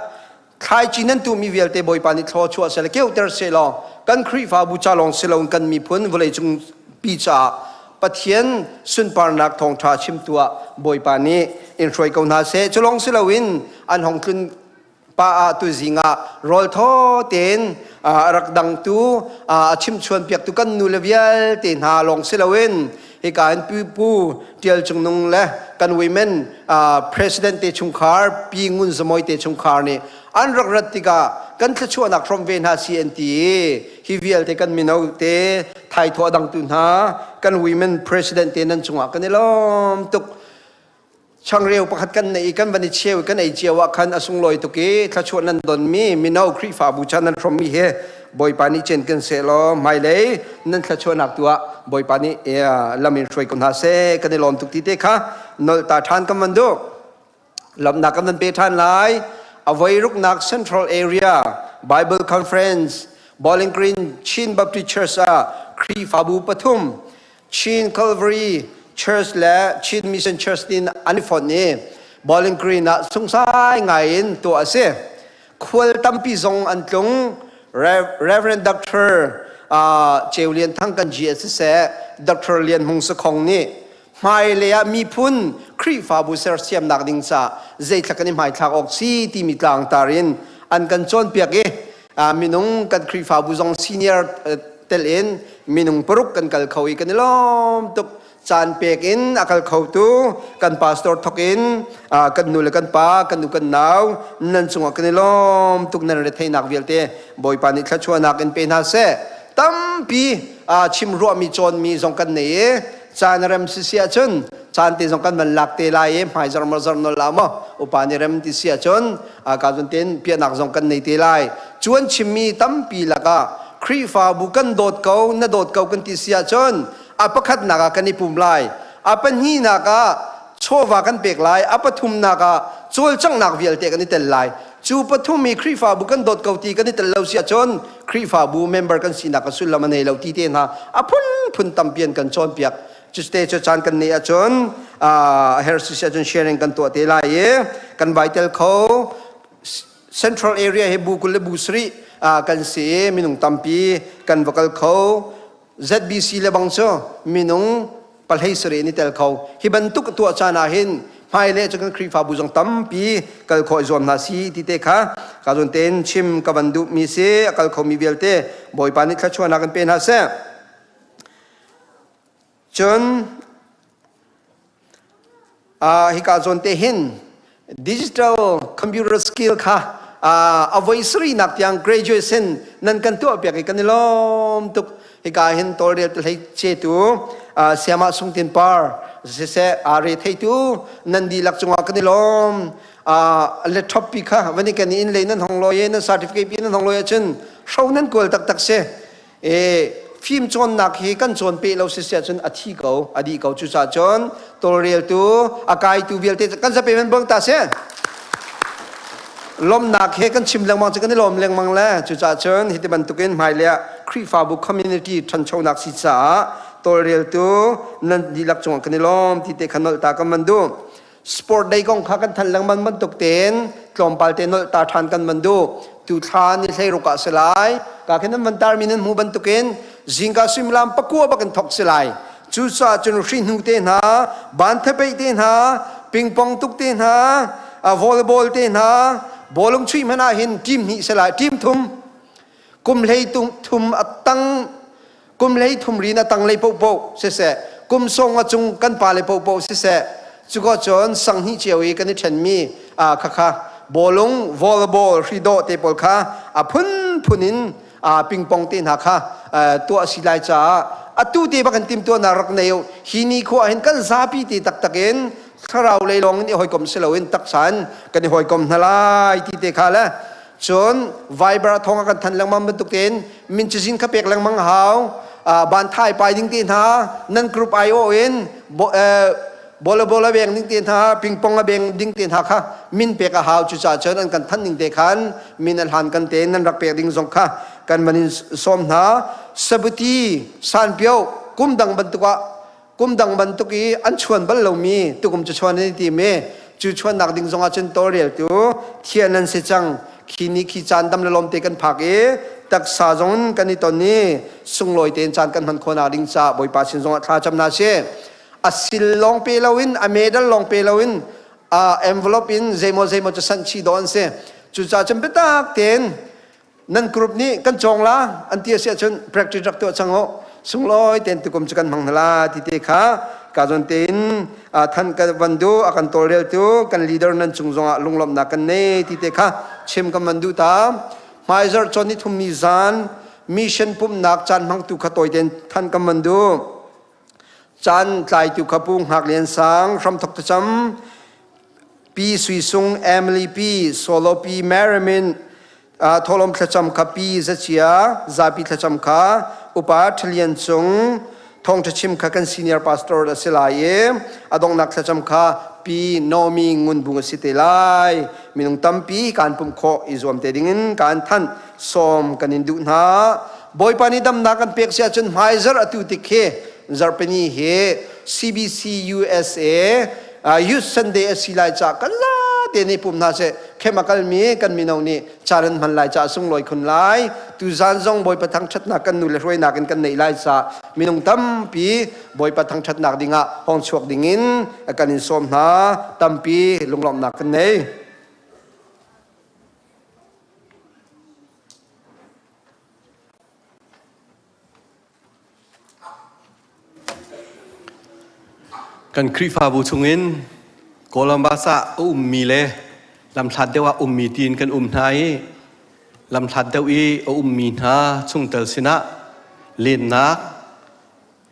Thlaici nan tuhmi vialte Bawipa nih thlaw chuah seh le keuter seh law kan Khrihfabu ca lawng si loin kan miphun vawleicung pi caah Pathian sunparnak thawngṭha chimtu ah Bawipa nih in hruai ko hna seh. Cu lawng si loin an hong tlun pa ah tuzing ah rawl thaw tein a rak dangtu a chimchuan piaktu kan nu le vialte hna lawng si loin hika in pu pu Tial Cung Nung le kan women president te chungkhar Pi Ngun Zamoy te chungkhar nih an rak rat tikah kan thluachuahnak hrawm ve hna si an ti i hi vialte kan mino te thaithawh dangtu hna kan women president te nan cungah kan i lawm tuk changreu pakhat kan nei i kan van i cheu kan ei cio ah khan a sunglawi tuk i thluachuah nan donmi mino Khrihfabu chan nan hrawmmi hi Bawipa nih cen kan seh law hmailei nan thluachuahnak tu ah Bawipa nih lam in hruai ko hna seh kan i lawm tuk ti te kha nolh ta ṭhan kan van duh lamnak kan van pe ṭhan lai a voi ruknak Central Area Bible Conference Bowling Green Chin Baptist Church ah Khrihfabu pathum Chin Calvary Church le Chin Mission Church tin an i fonh i Bowling Green ah sungsai ngai in tuah a si. Khual tampi zong an tlung. Reverend Dr. Ceu Lian Thang kan GS siseh, Dr. Lian Hmung Sakhong nih hmailei ah miphun Khrihfabu sersiamnak ding ca zeithla kan i hmaithlak awk si timi tlangtar in an kan cawnpiak i minung kan Khrihfabu zong senior tel in minung paruk kan kal kho i kan i lawm tuk caan pek in a kal kho tu kan pastor thok in kan nu le kan pa kan nu kan nau nan cungah kan i lawm tuk nan retheihnak vialte Bawipa nih thluachuahnak in pe hna seh tampi chim ruahmi cawnmi zong kan nei i caan rem si si ahcun caan te zong kan van lak te lai i hmaizar mazar nol la maw upa nih rem ti si ahcun ka zun ten piahnak zong kan nei te lai cuan chimmi tampi lakah Khrihfabu kan dawt ko na dawt ko kan ti si ahcun a pakhatnak ah kan i pum lai a pahnihnak ah chawva kan pek lai a pathumnak ah cawlcanghnak vialte kan i tel lai cu pathum i Khrihfabu kan dawt ko ti kan i tel lo si ahcun Khrihfabu member kan sinak a sullam a nei lo ti te hna a phunphun tampi an kan cawnpiak. Custe cu caan kan neih ahcun a herh si ahcun sharing kan tuah te lai i kan vai tel kho. Central area hi bu 20 le bu sarih kan si i minung tampi kan va kal kho. ZBC le bang cu minung pahlei sarih in i tel kho. Hi bantuk tuah caan ah hin hmailei cu kan Khrihfabu zong tampi kal khawh i zuam hna si ti te kha ka zawn tein chim ka van duhmi si a kal khomi vialte Bawipa nih thluachuahnak kan pe hna seh. Cun hika zawn te hin digital computer skill kha a voi sarihnak tiang graduation nan kan tuah piak i kan i lawm tuk. Hika hin tawlrel te hlei cetu Siamah Sungtin Par siseh re theitu nan dihlak cungah kan i lawm. Laptop pi kha van i kan in lei nan hong lawi nan certificate pi nan hong lawi ahcun hro nan kual taktak si. E fim cawnnak hi kan cawn pe lo sisi ahcun a thi ko a dih ko cucaah cun tawlreltu a kaitu vialte kan zape men bang ta si lomnak he kan chim lengmang cu kan i lawm lengmang le cucaah cun hiti bantukin hmailei ah Khrihfabu community ṭhanchonak si caah tawlreltu nan dihlak cungah kan i lawm ti te kha nolh ta kan van duh Sport day kong kha kan thanh lengmang bantuk tein tlawmpal te nolh ta ṭhan kan van duh. Tu thla ni hleiruk ah si lai. Ka khin nan van tarmi nan hmu bantukin zingka suimilam pakua bak in thok si lai. Cucaah cun hri hnu te hna, ban thepei te hna, pingpong tuk te hna, volleyball te hna, bawlung chuih hmanh ah hin team hnih si lai, team thum. Kum hlei thum a tang kum hlei thum rin a tanglei pohpoh siseh kum sawng a cung kan pale pohpoh siseh cuka cun sang hnih cio i kan i ṭhenmi khakha bawlung volleyball hridawh te pawl kha a phunphun in pingpong te hna kha tuah a si lai caah atu te bak in timtuahnak rak nei u hi ni khua hin kan zapi te taktak in thlarau lei lawng in i hawikom si loin taksa in kan i hawikom hna lai ti te kha le Cun Viber a thawng a kan than lengmang bantuk tein min cazin kha pek lengmang hau. Ban thai pai ding te hna, nan group IO in bola bola beng ding te hna, pingpong a beng ding te hna kha min pek a hau. Cucaah cun an kan than ding te khan min a hlan kan te nan rak pek ding zong kha kan van in sawm hna. Sabuti sanpio kum dang bantuk ah kum dang bantuk i an chuan bal lomi tukum cu chuan an i tim i cu chuannak ding zongah cun tawlreltu thian an si cang khi ni khi caan dam le lawm te kan phak i taksa zong kan i ton i sunglawi tein caan kan hman khawhnak ding caah Bawipa sin zongah thla cam hna sih a sil lawng pe loin a medal lawng pe loin a envelope in zeimaw zeimaw cu sanh chih dawh an si cucaah cun biatak tein Nan group nih kan cawng la an ti a si ahcun practice rak tuah cang u. Sunglawi tein tukum cu kan hmang hna la ti te kha ka zawn tein than ka van duh a kan tawlreltu kan leader nan cung zongah lunglawmhnak kan nei ti te kha chim kan van duh ta. Hmaizarh cawn ni thum ni zan mission pumhnak caan hmangtu kha tawi tein than kan van duh. Caan tlaitu kha Pu Hngak Lian Sang hramthok thlacam Pi Sui Sung, Emily Pi, Solo Pi, Marymin, Tholom thlacam kha Pi Zachia, Zapi thlacam kha Upa Thalian Cung, Thawngṭha chim kha kan senior pastor a si lai i a donghnak thlacam kha Pi Naomi Ngun Bung a si te lai. Minung tampi kaan pumh khawh i zuam te dingin kaan thanh sawm kan in duh hna. Bawipa nih damnak kan pek si ahcun hmaizarh atu tik hi zarhpini hi CBC USA Youth Sunday a si lai caah kan zate nih pum hna seh khem a kalmi kan mino nih caan an hman lai caah sunglawi khun lai tuzan zong Bawipa thangṭhatnak kan nu le hruainak in kan neih lai caah minung tampi Bawipa thangṭhatnak dingah hong chuak dingin kan in sawm hna tampi lunglawmhnak kan nei. Kan Khrihfabu chungin Columbus ah a ummi le lamhlat deuh ah ummi tiin kan um hna i lamhlat deuh i a ummi hna chungtel sinah lennak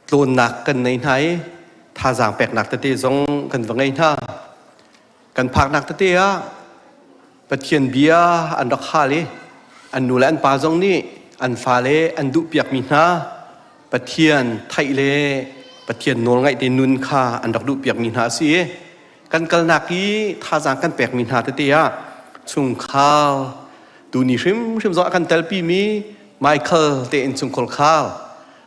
tlawnnak kan nei hna i thazaang peknak tete zong kan va ngei hna. Kan phaknak tete ah Pathian bia an rak hal i an nu le an pa zong nih an fale an duhpiakmi hna Pathian theih le Pathian nawlngaih te nun kha an rak duhpiakmi hna a si i kan kalnak i thazaang kan pekmi hna tete ah chungkhar tuni hrimhrim zong a kan telpimi. Michael te innchungkhar khal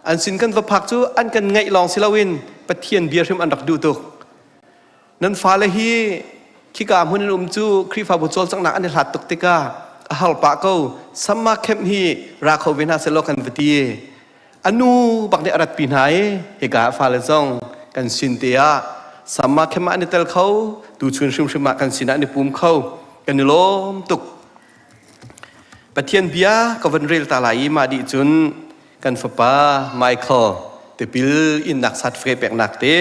an sin kan va phak cu an kan ngaih lawng si loin Pathian bia hrim an rak duh tuk. Nan fale hi khika hmun in um cu Khrihfabu cawlcanghnak an i hlat tuk tikah a har pah ko. Summer camp hi ra kho ve hna sehlaw kan va ti. A nu bak nih a ratpi hna i hika ah fale zong kan sin te ah summer camp ah an i tel kho, tuchun hrimhrim ah kan sinah an i pum kho. Kan i lawm tuk. Pathian bia ka van rel ta lai i mah dih cun kan fapa Michael tipil innak certificate peknak te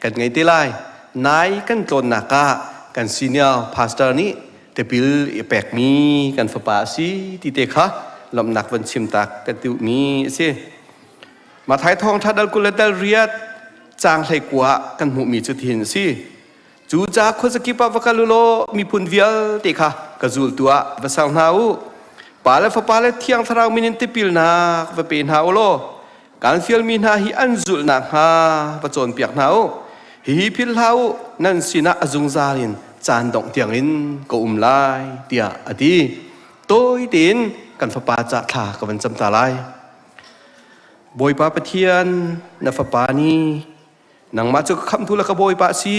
kan ngei te lai. Nai kan tlawnnak ah kan senior pastor nih tipil i pekmi kan fapa a si ti te kha lawmhnak van chim tak kan duhmi a si. Mathai thawngṭha dal 20 le dal riat caang 19 ah kan hmuhmi cu tihin a si. Cucaah khuazakip ah va kal u law miphun vialte kha ka zultu ah va ser hna u. Pa le Fapa le Thiang Thlarau min in tipilnak va pe hna u law kaan fialmi hna hi an zulh nakhnga va cawnpiak hna u. Hihi philh hlah u, nan sinah a zungzal in caan dongh tiangin ka um lai, tiah a ti. Tawi tein kan fapa ca thla ka van cam ta lai. Bawipa Pathian, na fapa nih nangmah cu ka khamhtu le ka bawipa a si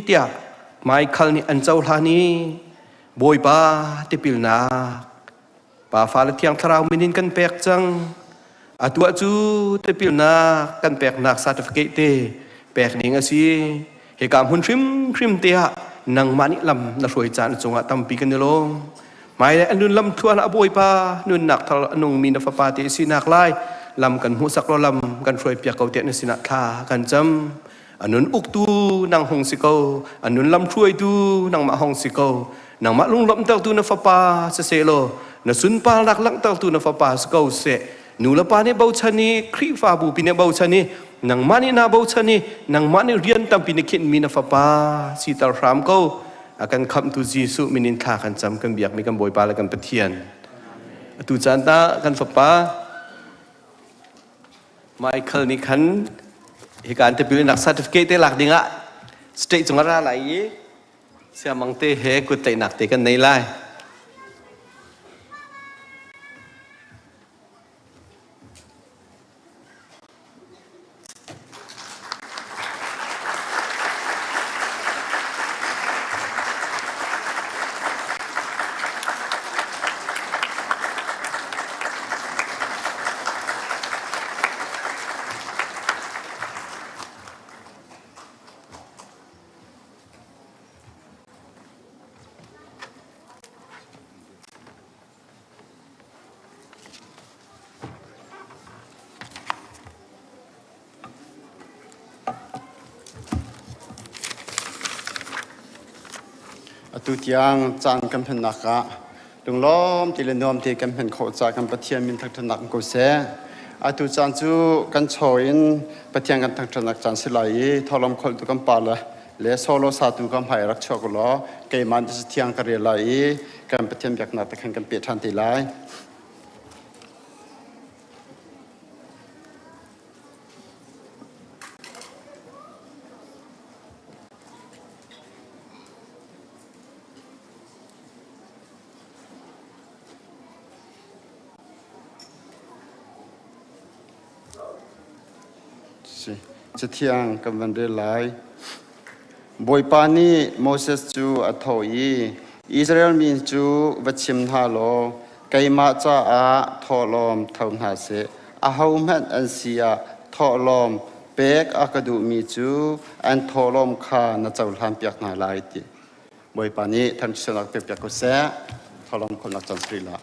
tiah Michael nih an cohlan i Bawipa tipilnak Pa Fa le Thiang Thlarau min in kan pek cang. Atu ah cu tipilnak kan peknak certificate te pek ning a si. Hika hmun hrimhrim te ah nangmah nih lam na hruai caan cungah tampi kan i lawm. Hmailei an nun lam thluan ah Bawipa nunnak thar a nungmi na fapa te sinak lai lam kan hmuhsak law lam kan hruai piak ko tiah na sinah thla kan cam. A nun uktu nang hung si ko, a nun lam hruaitu nangmah hung si ko. Nangmah lunglawmhtertu na fapa siseh law na sunparnak langhtertu na fapa si ko seh. Nu le pa nih bochan i Khrihfabu pi nih bochan i nangmah nih naa bochan i nangmah nih rian tampi na khinhmi na fapa siter hram ko. A kan khamhtu Jesuh min in thla kan cam kan biakmi kan Bawipa le kan Pathian. Atu caan ta kan fapa Michael nih khan hika an tipil nak certificate te lak dingah state cung a ra lai i siamang te he kut tlaihnak te kan nei lai. Atu tiang caan kan hmannak ah lunglawm ti le nuam te kan hman khawh caah kan Pathian min thangṭhatnak um ko seh. Atu caan cu kan chaw in Pathian kan thangṭhatnak caan si lai i thawhlawm kholhtu kan pa le le solo satu kan hmai rak chuak u law keimah nih thiang ka rel lai i kan Pathian biaknak te khan kan peh ṭhan te lai. Cathiang kan van rel lai. Bawipa nih Moses cu a thawh i, Israel mi cu va chim hna law keimah caah thawhlawm tho hna seh. Ahohmanh an si ah thawhlawm pek a ka duhmi cu an thawhlawm kha na cohlanpiak hna lai ti. Bawipa nih thangchiatnak pekpiak ko seh. Thawhlawm khawmhnak caan si rih lah.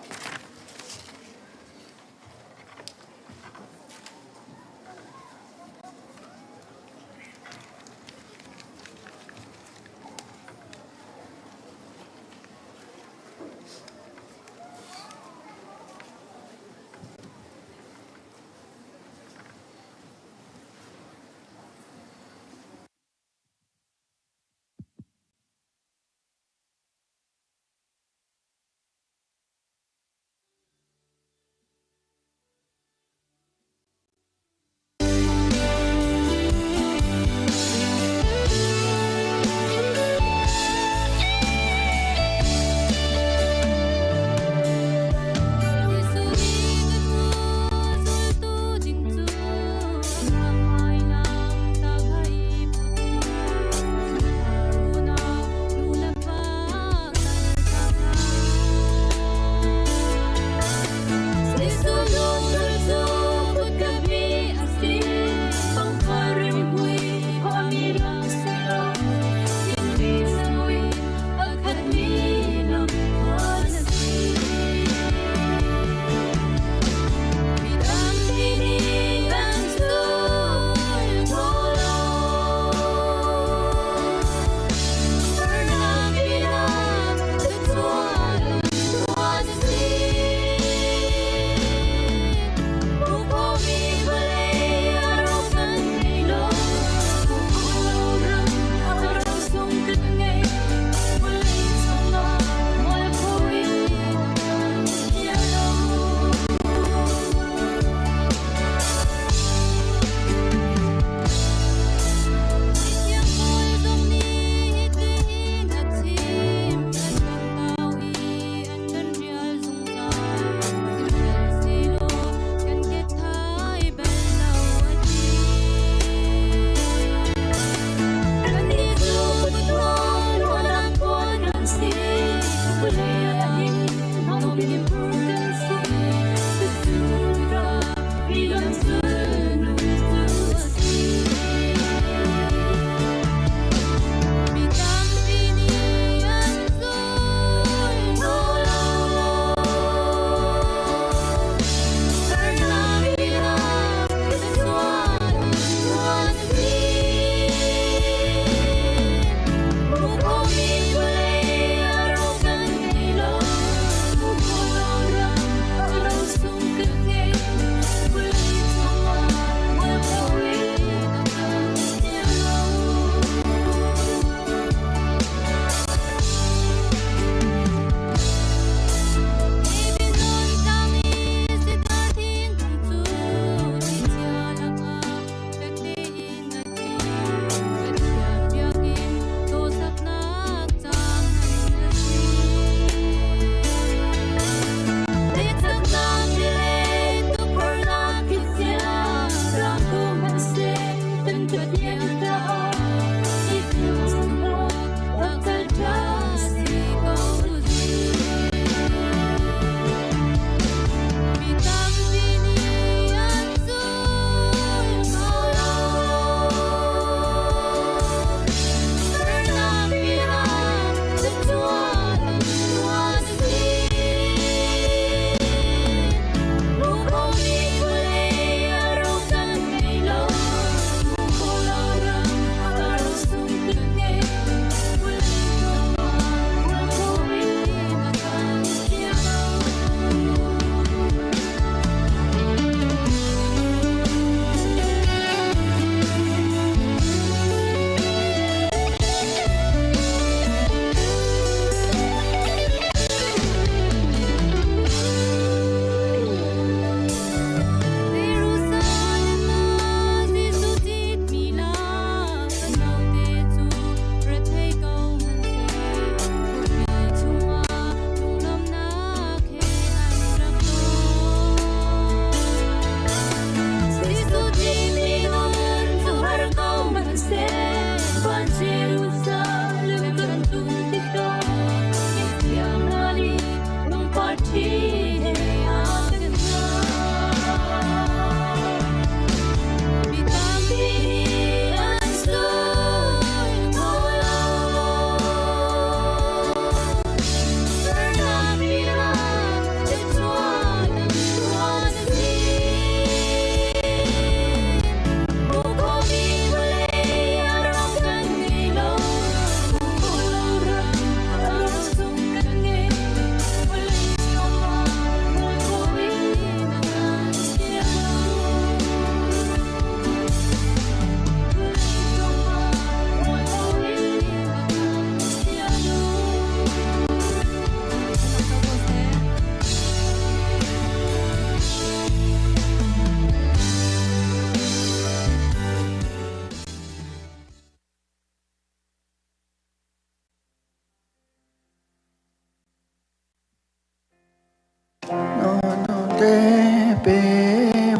vialte pe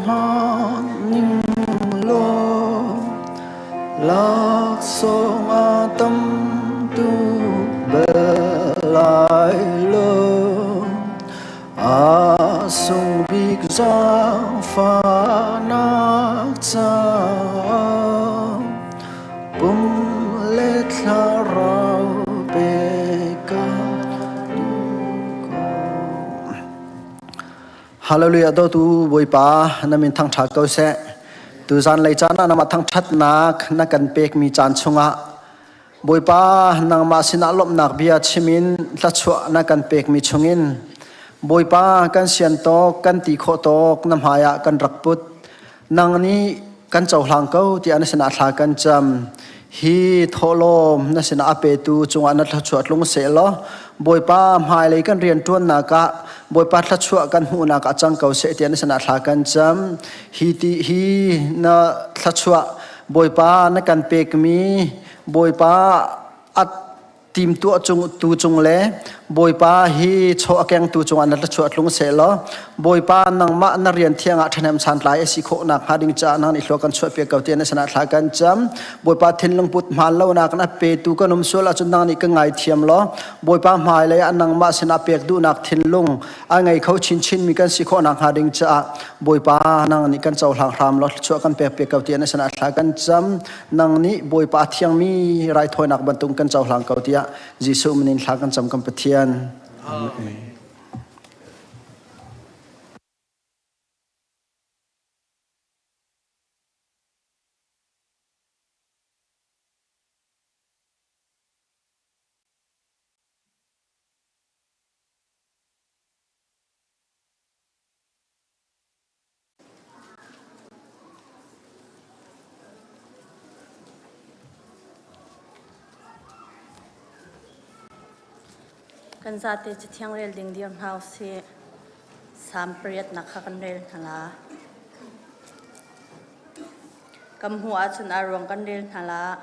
hmanh ning law laksawng a tam tuk bal lai lo. A sung bik zaangfahnak caah pum le thlarau pe ka duh ko. Hallelujah dawtu Bawipa na min thangṭhat ko seh. Tuzan lei caan ah namah thangṭhatnak na kan pekmi caan chungah Bawipa nangmah sinah lawmhnak bia chim in thlachuah na kan pekmi chungin Bawipa kan sian tawk kan ti khawh tawk na hmaiah kan rak put. Nang nih kan cohlang ko tiah na sinah thla kan cam. Hi thawhlawm na sinah a petu cungah na thluachuah tlung seh law Bawipa hmailei kan rianṭuannak ah Bawipa thluachuah kan hmuhnak ah cang ko seh tiah na sinah thla kan cam. Hi ti hi na thluachuah Bawipa na kan pekmi Bawipa a timtuah cung tu cung le Bawipa hi chaw a kengtu cungah na thluachuah tlung seh law Bawipa nangmah na rian thiang ah ṭhahnem santlai a si khawh nakhnga ding caah nang nih hlua kan chuahpiak ko tiah na sinah thla kan cam. Bawipa thinlung put hmaan lonak na petu kan um sual ahcun nang nih ka ngaithiam law Bawipa hmailei ah nangmah sinah pek duhnak thinlung a ngei kho chinchin mi kan si khawh nakhnga ding caah Bawipa nang nih kan cohlang hram law thluachuah kan pek piak ko tiah na sinah thla kan cam. Nang nih Bawipa a thiangmi raithawinak bantuk kan cohlang ko tiah Jesuh min in thla kan cam kan Pathian. Amen. Kan zate cathiang rel ding dir hna usih. Salm pariatnak kha kan rel hna la. Kan hmuh ahcun a ruang kan rel hna la.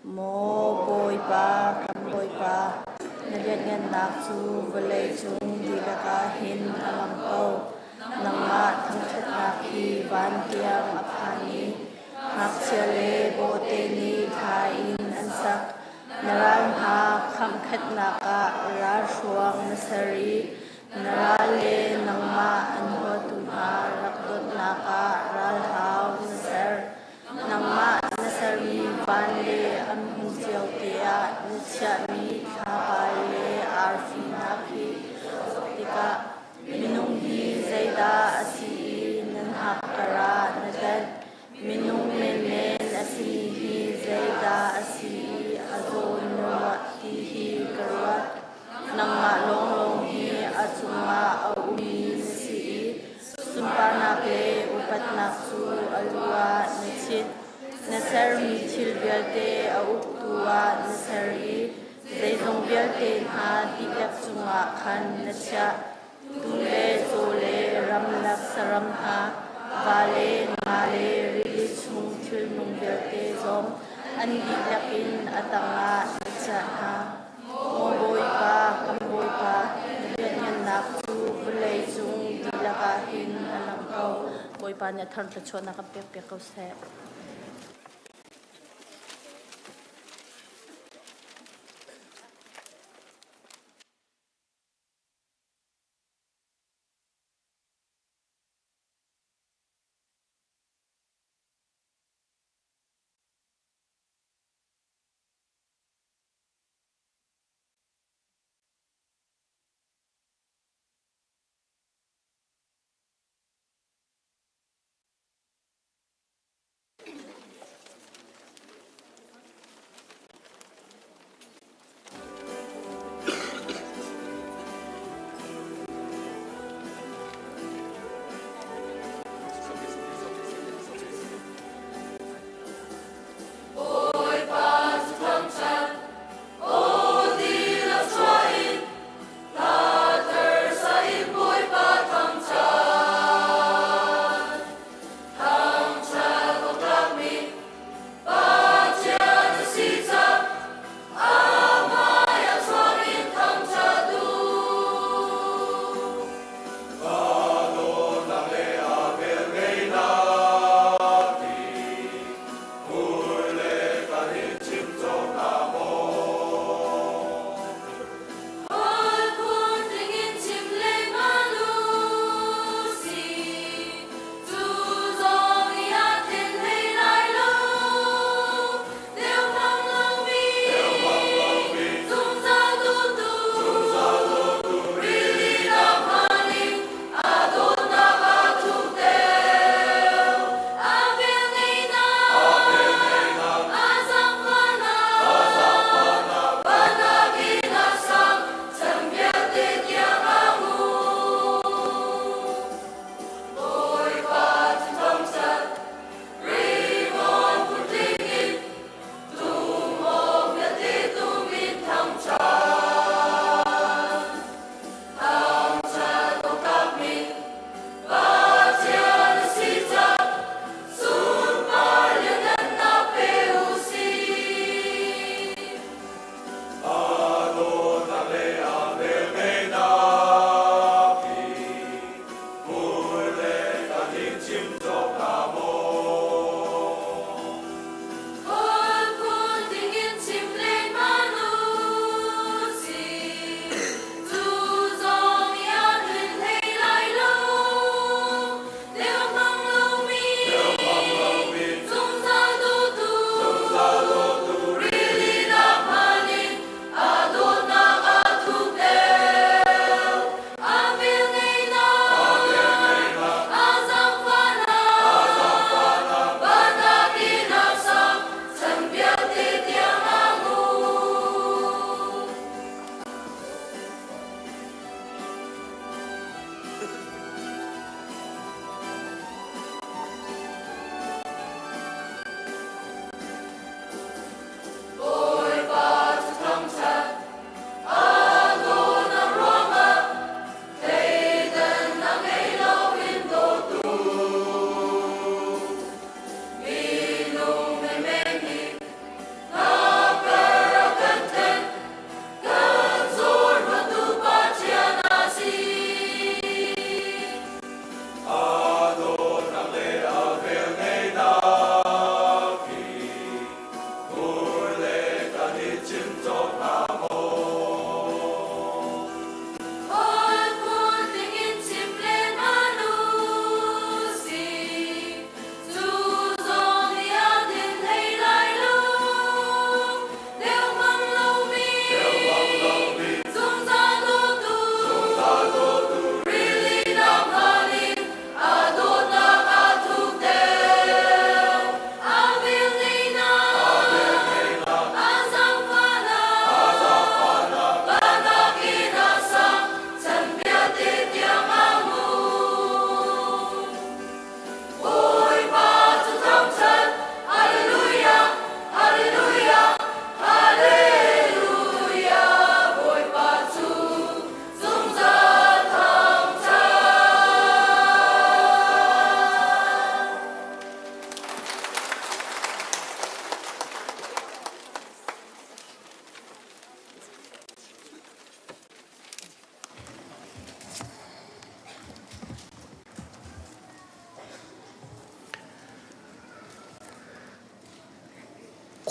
Maw Bawipa, kan Bawipa, na lianhngannak cu vawlei cung dihlak ah hin a lang ko. Nangmah thangṭhatnak hi van tiang a phan i ngakchia le bawhte nih thla in an sak. Na ral hna khamhkhatnak ah ralhruang na ser i na ral le nangmah an huatu hna rak donhnak ah ralhau na ser. Nangmah na sermi van le an hmun cio te ah na chiahmi thlapa le arfi hna khi zoh tikah minung hi zeidah a si i nan hak ah na tanh? Minung menmen a simi hi zeidah a si i a zawn na ruah ti hi ka ruat. Nangmah lawnglawng hi a cungah a ummi na si i Sunparnak le upatnak cu a lu ah na chit. Na sermi thil vialte a uktu ah na ser i zeizong vialte hna dihlak cungah khan na chiah. Tuu le caw le ramlak saram hna, va le nga le rili chung thilnung vialte zong an dihlak in a tangah na chiah hna. Maw Bawipa, kan Bawipa, na lianhngannak cu vawlei cung dihlak ah hin a lang ko. Bawipa nih a thar thluachuahnak kan pekpiak ko seh.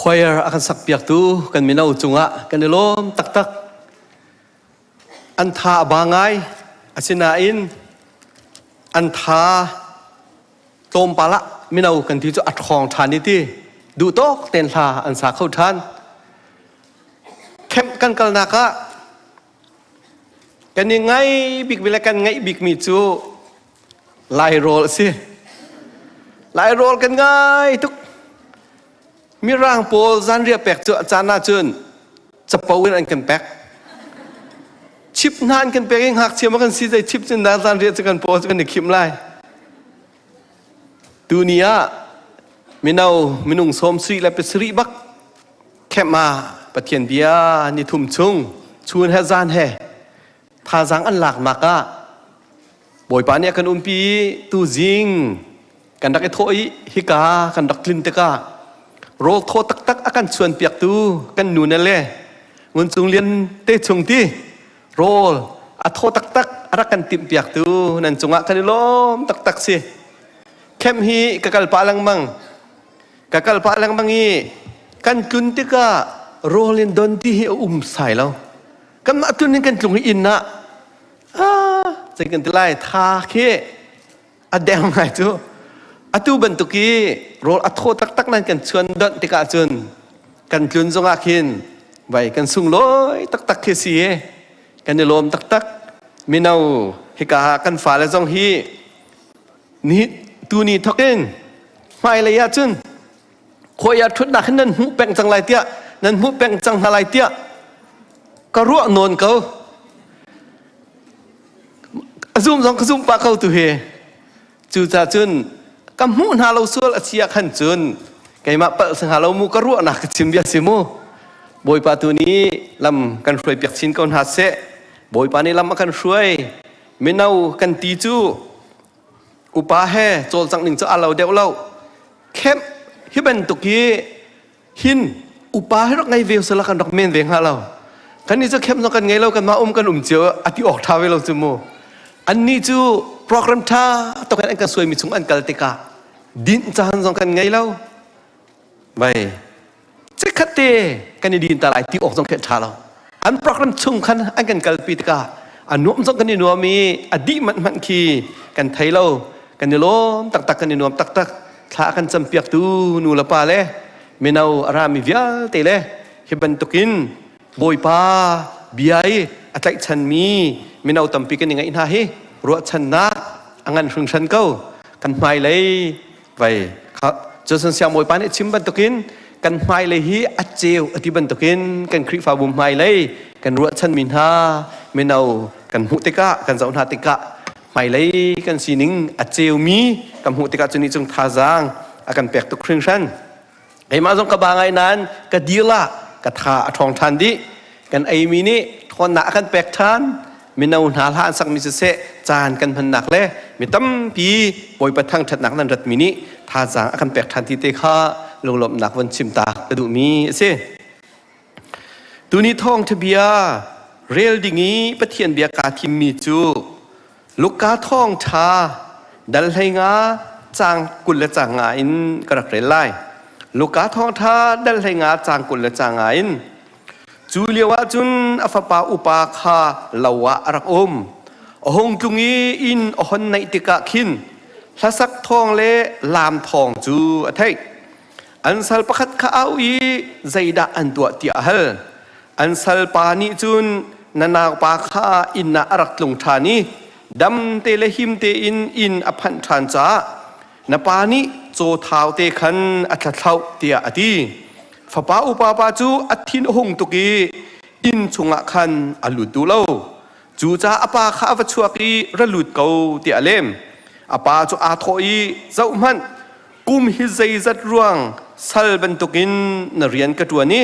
Choir a kan sakpiaktu kan mino cungah kan i lawm taktak. An tha a ba ngai. Asinain an tha tlawmpal ah mino kan ti cu a ṭhawng ṭhan i ti duh tawk tein hla an sa kho ṭhan. Camp kan kalnak ah kan i ngai bikmi le kan ngaih bikmi cu Lairawl a si. Lairawl kan ngai tuk. Mirang pawl zanriah pek cu a caan ahcun capo in an kan pek. Chip hna an kan pek i ngakchia ma kan si zei chip cun dah zanriah cu kan paw cu kan i khim lai. Tuni ah mino minung sawm sarih le pasarih bak camp ah Pathian bia ni thum chung chun he zan he thazaang an laknak ah Bawipa nih a kan umpi i tuzing kan rak i thawh i hika kan rak tlin tikah rawl thaw taktak a kan chuanpiaktu kan nu ne le Ngun Cung Lian te chung ti rawl a thaw taktak a rak kan timhpiaktu nan cungah kan i lawm taktak si. Camp hi ka kal pah lengmang. Ka kal pah lengmang i kan tlun tikah rawl in don ti hi a um sai lo. Kanmah tlun in kan tlung i inn ah ah zei kan ti lai tha khi a deng ngai cu atu bantuk i rawl a thaw taktak nan kan chuan donh tikah cun kan tlun zongah khin vai kan sunglawi taktak khi si i kan i lawm taktak mino hika ah kan fale zong hi ni tuni thokin hmailei ah cun khuai ah ṭhutnak hin nan hmuh peng cang lai tiah nan hmuh peng cang hna lai tiah ka ruah nawn ko a zum zong ka zum pah ko tu hi cucaah cun ka hmuh hna lo sual a si ah khan cun keimah palh si hnga lo mu ka ruahnak ka chim bia si mu Bawipa tu nih lam kan hruai piak chin ko hna seh Bawipa nih lam a kan hruai mino kan ti cu upa he cawlcangh ning cu a lo deuh lo camp hi bantuk hi hin upa hi rak ngei ve sala kan rak men ve hnga lo kan ni cu camp zong kan ngei lo kan mah um kan um cio a ti awk tha ve lo cu mu annih cu program tha tok in an kan suai mi chung an kal tikah dinh caan zong kan ngei lo Vai chikkhat te kan i din ta lai ti awk zong khi a ṭha lo. An program chung khan an kan kalpi tikah a nuam zong kan i nuam i a dih manh hmanh khi kan thei lo. Kan i lawm taktak kan i nuam taktak. Thla a kan campiaktu nu le pa le mino a rami vialte le hi bantukin Bawipa bia i a tlaihchanmi mino tampi kan i ngeih hna hi ruahchannak a ngan hringhran ko. Kan hmailei Vai kha Johnson siangbawipa nih chim bantukin kan hmailei hi a ceu a ti bantukin kan Khrihfabu hmailei kan ruahchanmi hna mino kan hmuh tikah kan zoh hna tikah hmailei kan sining a ceumi kan hmuh tikah cu nih cung thazaang a kan pek tuk hringhran. Keimah zong ka ba ngai nain ka dir ah ka tha a ṭhawng ṭhan dih. Kan eimi nih ṭhawnnak a kan pek ṭhan. Mino hna hla an sakmi siseh caan kan hmannak le mi tampi Bawipa thangṭhatnak nan ratmi nih thazaang a kan pek ṭhan ti te kha lunglawmhnak von chim ta ka duhmi a si. Tuni thawngṭha bia rel ding i Pathian bia kaa thimmi cu Luka thawngṭha dal 15 caang 20 le caang nga in ka rak rel lai. Luka thawngṭha dal 15 caang 20 le caang nga in Cu lio ah cun a fapa upa kha lo ah a rak um. A hung tlung i inn a hon naih tikah khin hlasak thawng le laam thawng cu a theih. An sal pakhat kha au i zeidah an tuah tiah a hal. An salpa nih cun na naupa kha inn ah a rak tlung ṭhan i dam te le him tein inn a phanh ṭhan caah na pa nih caw thau te khan a thlathloh tiah a ti. Fapa upa pa cu a thin a hung tuk i inn chungah khan a lut duh lo. Cucaah a pa kha a va chuak i ra lut ko tiah a lem. A pa cu aa thawh i zohhmanh kum hi zeizat ruang sal bantukin na rian ka ṭuan i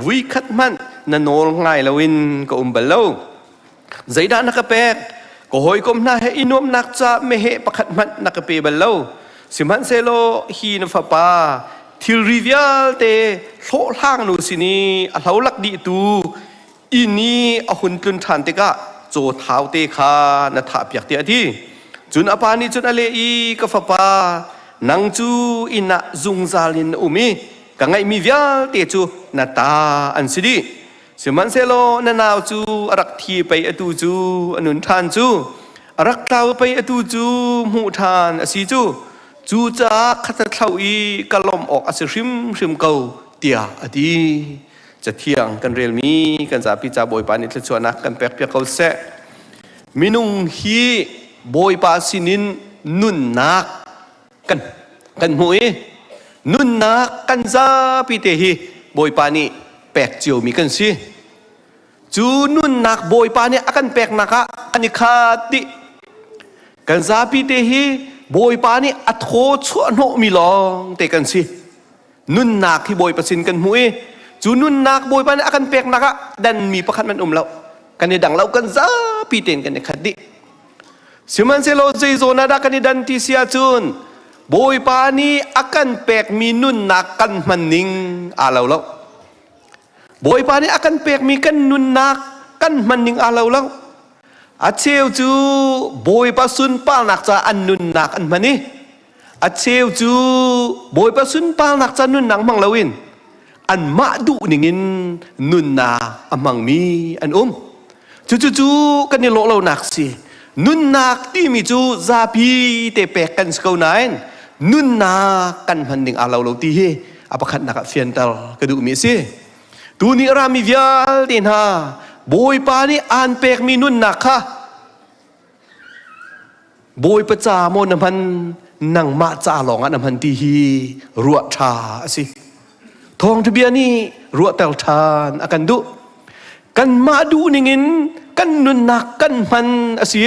vuikhat hmanh na nawl ngai loin ka um bal lo. Zeidah na ka pek? Ka hawikom hna he i nuamhnak ca meheh pakhat hmanh na ka pe bal lo. Sihmanhsehlaw hi na fapa thilri vialte hlawhhlang nu sin i a hlolak dihtu inn i a hun tlun ṭhan tikah caw thau te kha na thahpiak tiah a ti. Cun a pa nih cun a leh i, Ka fapa, nang cu inn ah zungzal in na um i. Ka ngeihmi vialte cu na ta an si dih. Sihmanhsehlaw na nau cu a rak thi pei atu cu a nun ṭhan cu, a rak tlau pei atu cu hmuh ṭhan a si cu. Cucaah khat a thlo i ka lawmh awk a si hrimhrim ko, tiah a ti. Cathiang kan relmi kan zapi ca Bawipa nih thluachuahnak kan pekpiak ko seh. Minung hi Bawipa sinin nunnak kan kan hmuh i nunnak kan zapi te hi Bawipa nih pek ciomi kan si. Cu nunnak Bawipa nih a kan peknak ah kan i khat dih. Kan zapi te hi Bawipa nih a thaw chuah hnawhmi lawng te kan si. Nunnak hi Bawipa sin kan hmuh i cu nunnak Bawipa nih a kan peknak ah danmi pakhat man um lo. Kan i dang lo kan zapi tein kan i khat dih. Sihmanhsehlaw zei zawn ah dah kan i dan ti si ahcun Bawipa nih a kan pekmi nunnak kan hman ning aa lo lo. Bawipa nih a kan pekmi kan nunnak kan hman ning aa lo lo. A cheu cu Bawipa sunparnak caah an nunnak an hman i a cheu cu Bawipa sunparnak ca nunnak hmang loin anmah duh ningin nunnak a hmangmi an um. Cucu cu kan i lawh lonak si. Nunnak timi cu zapi te pek kan si ko nain nunnak kan hman ning aa lo lo ti hi a pakhatnak ah fianter ka duhmi a si. Tuni a rami vialte hna Bawipa nih aan pekmi nunnak kha Bawipa ca maw na hman nangmah ca lawngah na hman ti hi ruah ṭha a si. Thawngṭha bia nih ruahter ṭhan a kan duh. Kanmah duh ningin kan nunnak kan hman a si.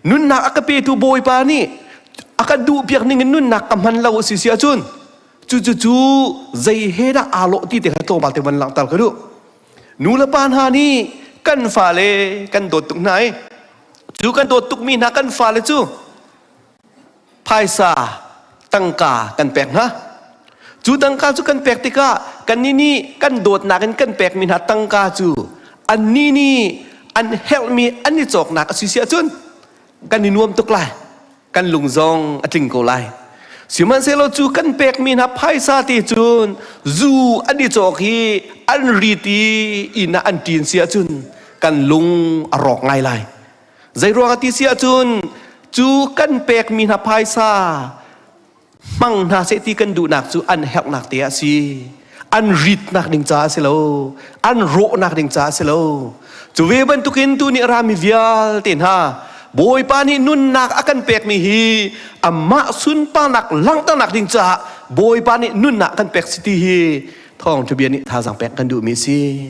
Nunnak a ka petu Bawipa nih a kan duhpiak ningin nunnak ka hman lo a si si ahcun cucu cu zei he dah aa lawh ti te kha tlawmpal te van langhter ka duh. Nu le pa hna nih kan fale kan dawt tuk hna i Cu kan dawt tukmi hna kan fale cu phaisa tangka kan pek hna. Cu tangka cu kan pek tikah kannih nih kan dawtnak in kan pekmi hna tangka cu annih nih an herhmi an i cawknak a si si ahcun kan i nuam tuk lai. Kan lung zong a tling ko lai. Sihmanhsehlaw cu kan pekmi hna phaisa te cun zu an i cawk hi an rit i inn ah an ṭin si ahcun kan lung a rawk ngai lai. Zeiruang ah ti si ahcun cu kan pekmi hna phaisa hmang hna seh ti kan duhnak cu an herhnak te ah si. An ritnak ding caah a si lo. An rawhnak ding caah a si lo. Cu ve bantukin tu nih rami vialte hna Bawipa nih nunnak a kan pekmi hi amah sunparnak langhternak ding caah Bawipa nih nunnak kan pek si ti hi thawngṭha bia nih thazaang pek kan duhmi a si.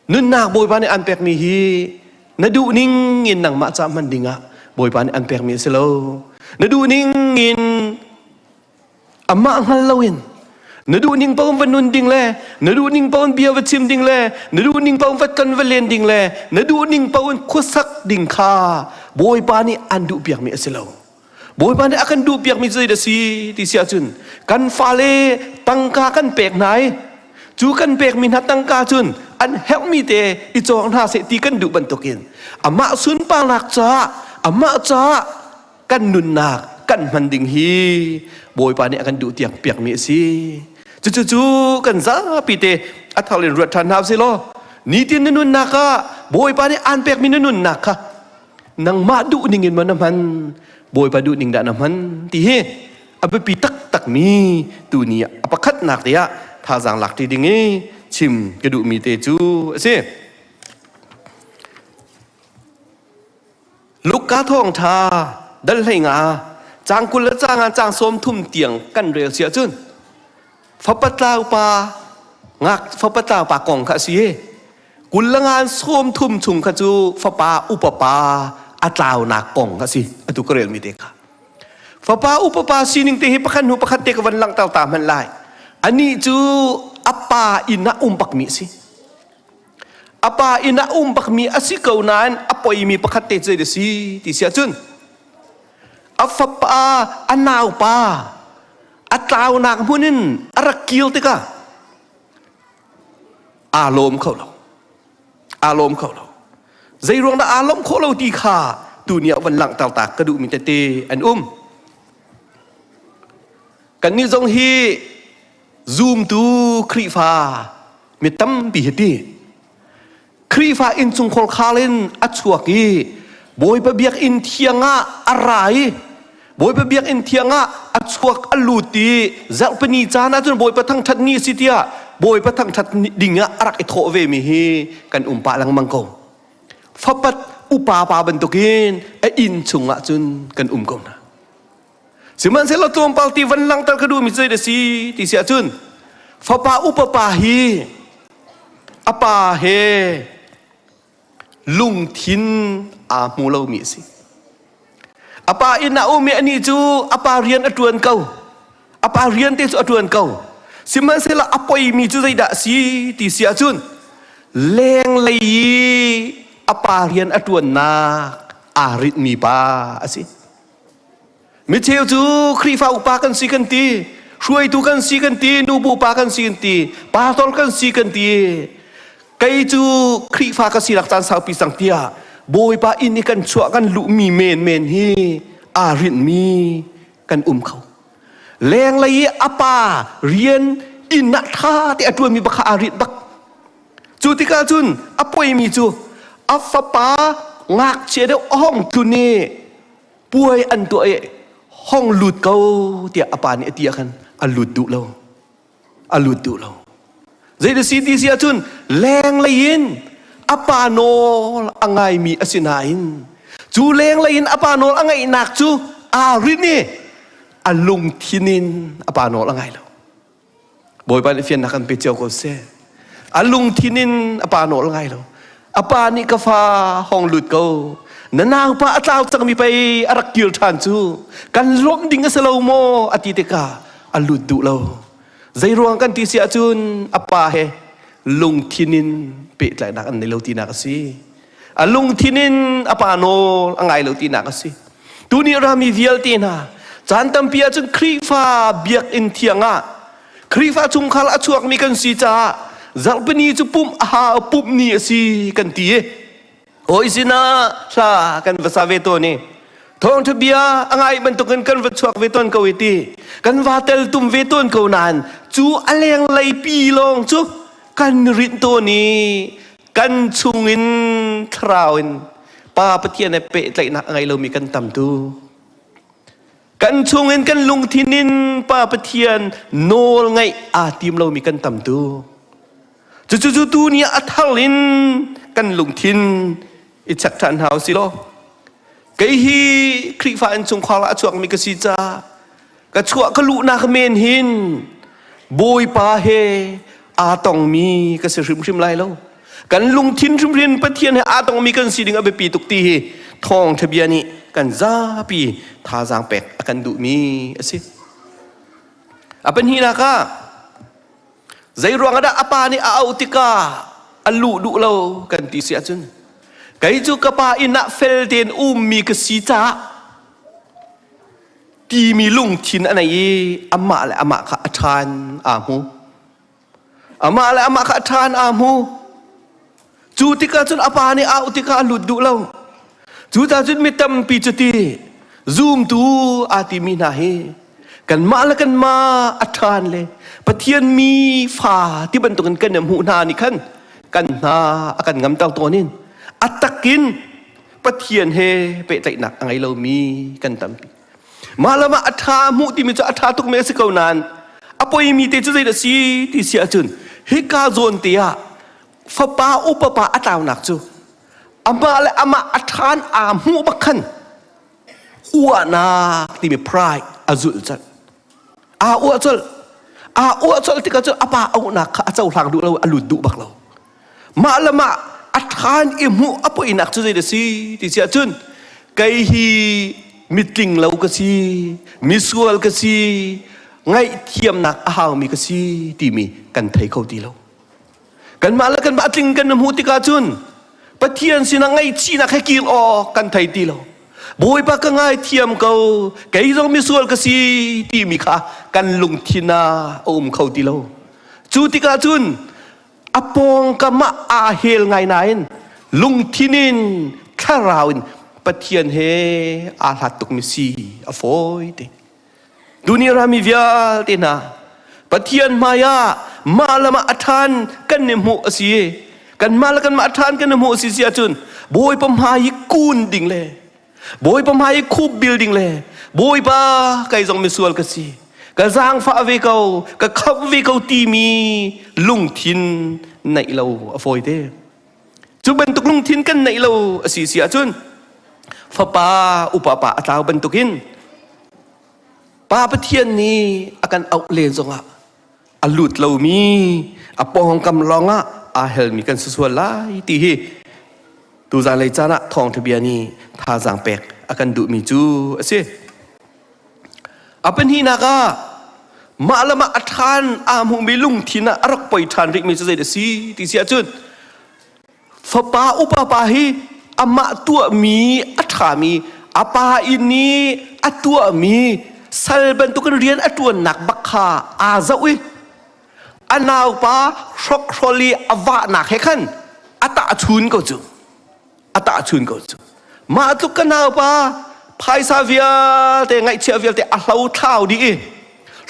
Nunnak Bawipa nih an pekmi hi na duh ning in nangmah ca hman dingah Bawipa nih an pekmi a si lo. Na duh ning in amah hngal loin na duh ning paoh va nun ding le na duh ning paoh bia va chim ding le na duh ning paoh va kan va len ding le na duh ning paoh in khuasak ding kha Bawipa nih an duh piakmi a si lo. Bawipa nih a kan duh piakmi cu zei dah si ti si ahcun kan fale tangka kan pek hna i cu kan pekmi hna tangka cun an herhmi te i cawk hna seh ti kan duh bantukin amah sunparnak caah amah caah kan nunnak kan hman ding hi Bawipa nih a kan duh tiak piakmi a si. Cucu cu kan zapi te a thar in ruat ṭhan hna usih law nitin na nunnak ah Bawipa nih aan pekmi na nunnak kha nangmah duh ning in maw na hman Bawipa duh ning dah na hman ti hi a biapi taktakmi tuni ah a pakhatnak te ah thazaang lak ṭi ding i chim ka duhmi te cu a si. Luka thawngṭha dal 15 caang 20 le caang ah caang 30 tiang kan rel si ahcun fapa tlau pa ngak fapa tlau pa kong kha a si i 20 le ngan 30 chung kha cu fapa upa pa a tlaunak kong kha a si atu ka relmi te kha fapa upa pa sining te hi pakhat hnu pakhat te ka van langhter ta hmanh lai anih cu a pa inn ah um bakmi a si A pa inn ah um bakmi a si ko nain a poimi pakhat te cu a si ti si ahcun a fapa a naupa a tlaunak hmun in a rak kir tikah aa lawm kho lo. Aa lawm kho lo. Zei ruang dah aa lawmh khawh lo ti kha tuni ah van langhter ta ka duhmi tete an um. Kannih zong hi. Zumtu Khrihfa mi tampi hi ti Khrihfa innchungkhar khal in a chuak i Bawipa biakinn thiang ah a ra i Bawipa biakinn thiang ah a chuak a lut i zarhpini caan ahcun Bawipa thangṭhat ni a si tiah Bawipa thangṭhat ding ah a rak i thawh ve mi hi kan um pah lengmang ko. Fapat upa pa bantukin a inn chung ah cun kan um ko hna. Sihmanhsehlaw tlawmpal ti van langhter ka duhmi cu zei a si ti si ahcun fapa upa pa hi a pa he lungthin aa hmu lomi a si. A pa inn ah um i anih cu a pa rian a ṭuan ko. A pa rian te cu a ṭuan ko. Sihmanhsehlaw a poimi cu zeidah a si ti si ahcun lenglei i a pa rian a ṭuannak aa rinhmi pa a si. Micheu cu Khrihfa upa kan si kan ti, hruaitu kan si kan ti, nubu pa kan si kan ti, pastor kan si kan ti. Kei cu Khrihfa ka si rak caan saupi cang tiah Bawipa inn i kan chuah kan luhmi menmen hi aa rinhmi kan um kho. Lenglei i a pa rian inn ah ṭha te a ṭuanmi bak kha aa rinh bak. Cu tikah cun a poimi cu a fapa ngakchia deuh a hong tlun i puai an tuah i hong lut ko tiah a pa nih a ti ah khan a lut duh lo a lut duh lo zei si ti si ahcun lenglei in a pa nawl a ngaimi a si nain cu lenglei in a pa nawl a ngaihnak cu aa rin i a lungthin in a pa nawl a ngai lo Bawipa nih fiannak kan pe cio ko seh. A lungthin in a pa nawl ngai lo. A pa nih ka fa hong lut ko. Na naupa a tlau cangmi pei a rak kir ṭhan cu. Kan lawmh ding a si lo maw a ti tikah a lut duh lo. Zei ruang kan ti si ahcun a pa he lungthin in pehtlaihnak an nei lo tinak a si. A lungthin in a pa nawl a ngai lo tinak a si. Tuni rami vialte hna caan tampi ahcun Khrihfa biakinn thiang ah Khrihfa chungkhar a chuakmi kan si caah zarhpini cu pumh a hau pumh ni a si kan ti i hawi sinah hla kan va sa ve tawn i thawngṭha bia a ngai bantukin kan va chuak ve tawn ko i ti kan va tel tum ve tawn ko nain cu a lenglei pi lawng cu kan rinh tawn i kan chungin thlarau in Pa Pathian he pehtlaihnak a ngei lomi kan tam tu. Kan chungin kan lungthin in Pa Pathian nawl ngaih aa tim lomi kan tam tu. Cucu cu tu ni a thar in kan lungthin i check ṭhan hna usih law kei hi Khrihfa innchungkhar ah a chuakmi ka si caah ka chuah ka luhnak men hin Bawipa he aa tongmi ka si hrimhrim lai lo. Kan lungthin hrimhrim Pathian he aa tongmi kan si ding a biapi tuk ti hi thawngṭha bia nih kan zapi thazaang pek a kan duhmi a si. A pahnihnak ah zei ruang ah dah a pa nih a auh tikah a luh duh lo kan ti si ahcun kei cu ka pa inn ah fel tein ummi ka si caah timi lungthin a nei i amah le amah kha a ṭhan aa hmu. Amah le amah kha a ṭhan aa hmu. Cu tikah cun a pa nih auh tikah a lut duh lo. Cucaah cun mi tampi cu ti zumtu aa timi hna hi kanmah le kanmah a ṭhan le Pathian mi fa ti bantukin kan i hmuh hna nih khan kan hna a kan ngamter tawn in a takin Pathian he pehtlaihnak a ngei lomi kan tampi. Mah le mah a ṭha hmuh timi cu a ṭha tukmi a si ko nain a poimi te cu zeidah si ti si ahcun hika zawn te ah fapa upa pa a tlaunak cu amah le amah a ṭhan aa hmuh bak khan uahnak timi pride a zulh colh. Aa uah colh. Aa uah colh tikah cun a pa auhnak kha a cohlang duh lo, a lut duh bak lo. Mah le mah a ṭhan i hmuh a poinak cu zei a si ti si ahcun kei hi mitling lo ka si, misual ka si, ngaihthiamnak a haumi ka si timi kan thei kho ti lo. Kanmah le kanmah tling kan hmuh tikah cun Pathian sinah ngaihchihnak he kir awk kan thei ti lo. Bawipa ka ngaithiam ko, kei zong misual ka si timi kha kan lungthin ah a um kho ti lo. Cu tikah cun a pawngkam ah aa hel ngai nain lungthin in thlarau in Pathian he aa hlat tukmi si a fawi te. Tuni rami vialte hna. Pathian hmai ah mah le mah a ṭhan kan i hmuh a si. Kanmah le kanmah a ṭhan kan i hmuh a si si ahcun Bawipa hmai i kun ding le Bawipa hmai i khup bil ding le Bawipa kei zong misual ka si ka zaangfah ve ko ka khamh ve ko timi lungthin neih lo a fawi te. Cu bantuk lungthin kan neih lo a si si ahcun fapa upa pa a tlau bantukin Pa Pathian nih a kan auh len zongah a lut lomi a pawngkam lawngah aa helmi kan si sual lai ti hi tuzan lei caan ah thawngṭha bia nih thazaang pek a kan duhmi cu a si. A pahnihnak ah mah le mah a ṭhan aa hmuhmi lungthin ah a rak poi ṭhan rihmi cu zeidah a si ti si ahcun Fapa upa pa hi amah tuahmi a ṭhami a pa inn i a tuahmi sal bantukin rian a ṭuannak bak kha aa zoh i a naupa hrokhrol i a vahnak he khan a tahchun ko cu a tahchun ko cu mah tluk ka naupa phaisa vialte ngaihchia vialte a hlo thlau dih i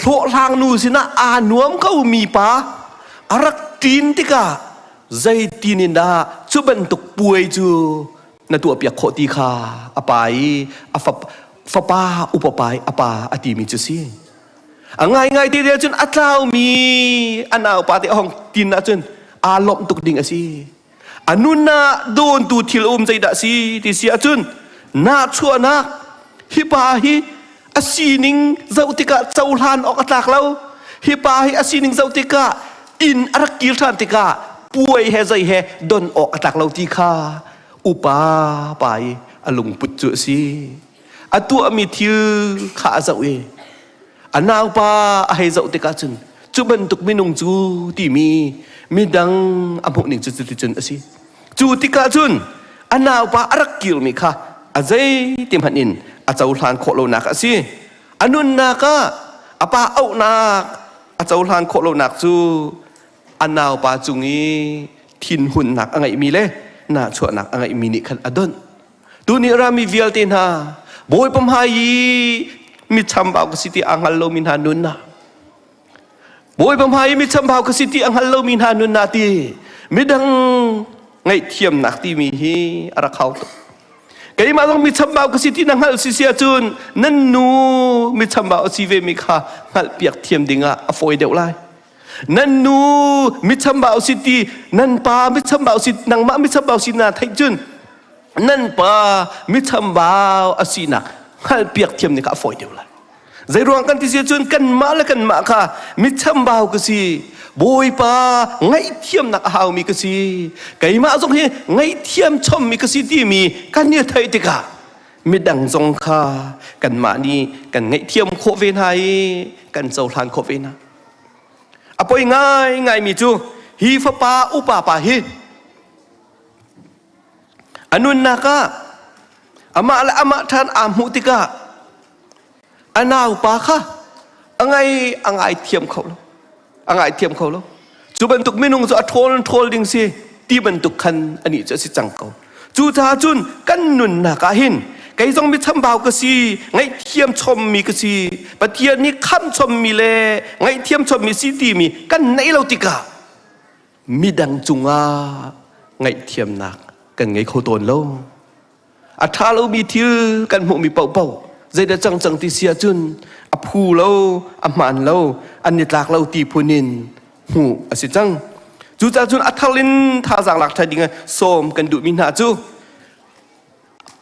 hlawhhlang nu sinah aa nuam ko mi pa a rak ṭin tikah zeitin in dah cu bantuk puai cu na tuahpiak khawh ti kha a pa i a fapa upa pa i a pa a timi cu si a ngaingai te cun a tlaumi a naupa te a hong tin ahcun aa lawmh tuk ding a si a nun ah dawntu thil um zeidah si ti si ahcun nahchuahnak hi pa hi a sining zoh tikah cohlan awk a tlak lo hi pa hi a sining zoh tikah inn a rak kir ṭhan tikah puai he zei he don awk a tlak lo ti kha upa pa i a lungput cu a si a tuahmi thil kha a zoh i a naupa a hei zoh tikah cun cu bantuk minung cu timi midang a hmuhning cu cuticun a si cu tikah cun a naupa a rak kirmi kha a zeiti hmanh in a cohlan khawh lonak a si a nunnak ah a pa auhnak a cohlan khawh lonak cu a naupa cung i thinhunnak a ngeihmi le nahchuahnak a ngeihmi nih khan a donh Tuni rami vialte hna Bawipa hmai i mi chambau ka si ti aa hngal lomi hna nunnak Bawipa hmai i mi chambau ka si ti a hngal lomi hna nunnak ti midang ngaihthiamnak timi hi a rak hau tuk. Keimah zong mi chambau ka si ti na hngalh si si ahcun nan nu mi chambau a si ve mi kha hngalhpiak thiam dingah a fawi deuh lai. Nan nu mi chambau si ti nan pa mi chambau si nangmah mi chambau si na theih cun nan pa mi chambau a sinak hngalhpiak thiam ning kha a fawi deuh lai. Zeiruang kan ti si cun kanmah le kanmah kha mi chambau ka si Bawipa ngaihthiamnak a haumi ka si keimah zong hi ngaihthiam chommi ka si timi kan i theih tikah midang zong kha kanmah nih kan ngaihthiam khawh ve hna i kan cohlan khawh ve hna. A poi ngaingaimi cu hi fapa upa pa hi a nunnak ah amah le amah ṭhan aa hmuh tikah a naupa kha a ngai a ngaithiam kho lo a ngaithiam kho lo cu bantuk minung cu a ṭhawl ṭhawl ding si ti bantuk khan anih cu a si cang ko Cucaah cun kan nunnak ah hin kei zong mi chambau ka si, ngaihthiam chommi ka si, Pathian nih khamh chommi le ngaihthiam chommi si timi kan neih lo tikah midang cungah ngaihthiamnak kan ngei kho tawn lo. A ṭha lomi thil kan hmuhmi paohpaoh zeidah cang cang ti si ahcun a phu lo, a hmaan lo, an i tlak lo ti phun in hmuh a si cang. Cucaah cun a thar in thazaang lak ṭhan ding sawm kan duhmi hna cu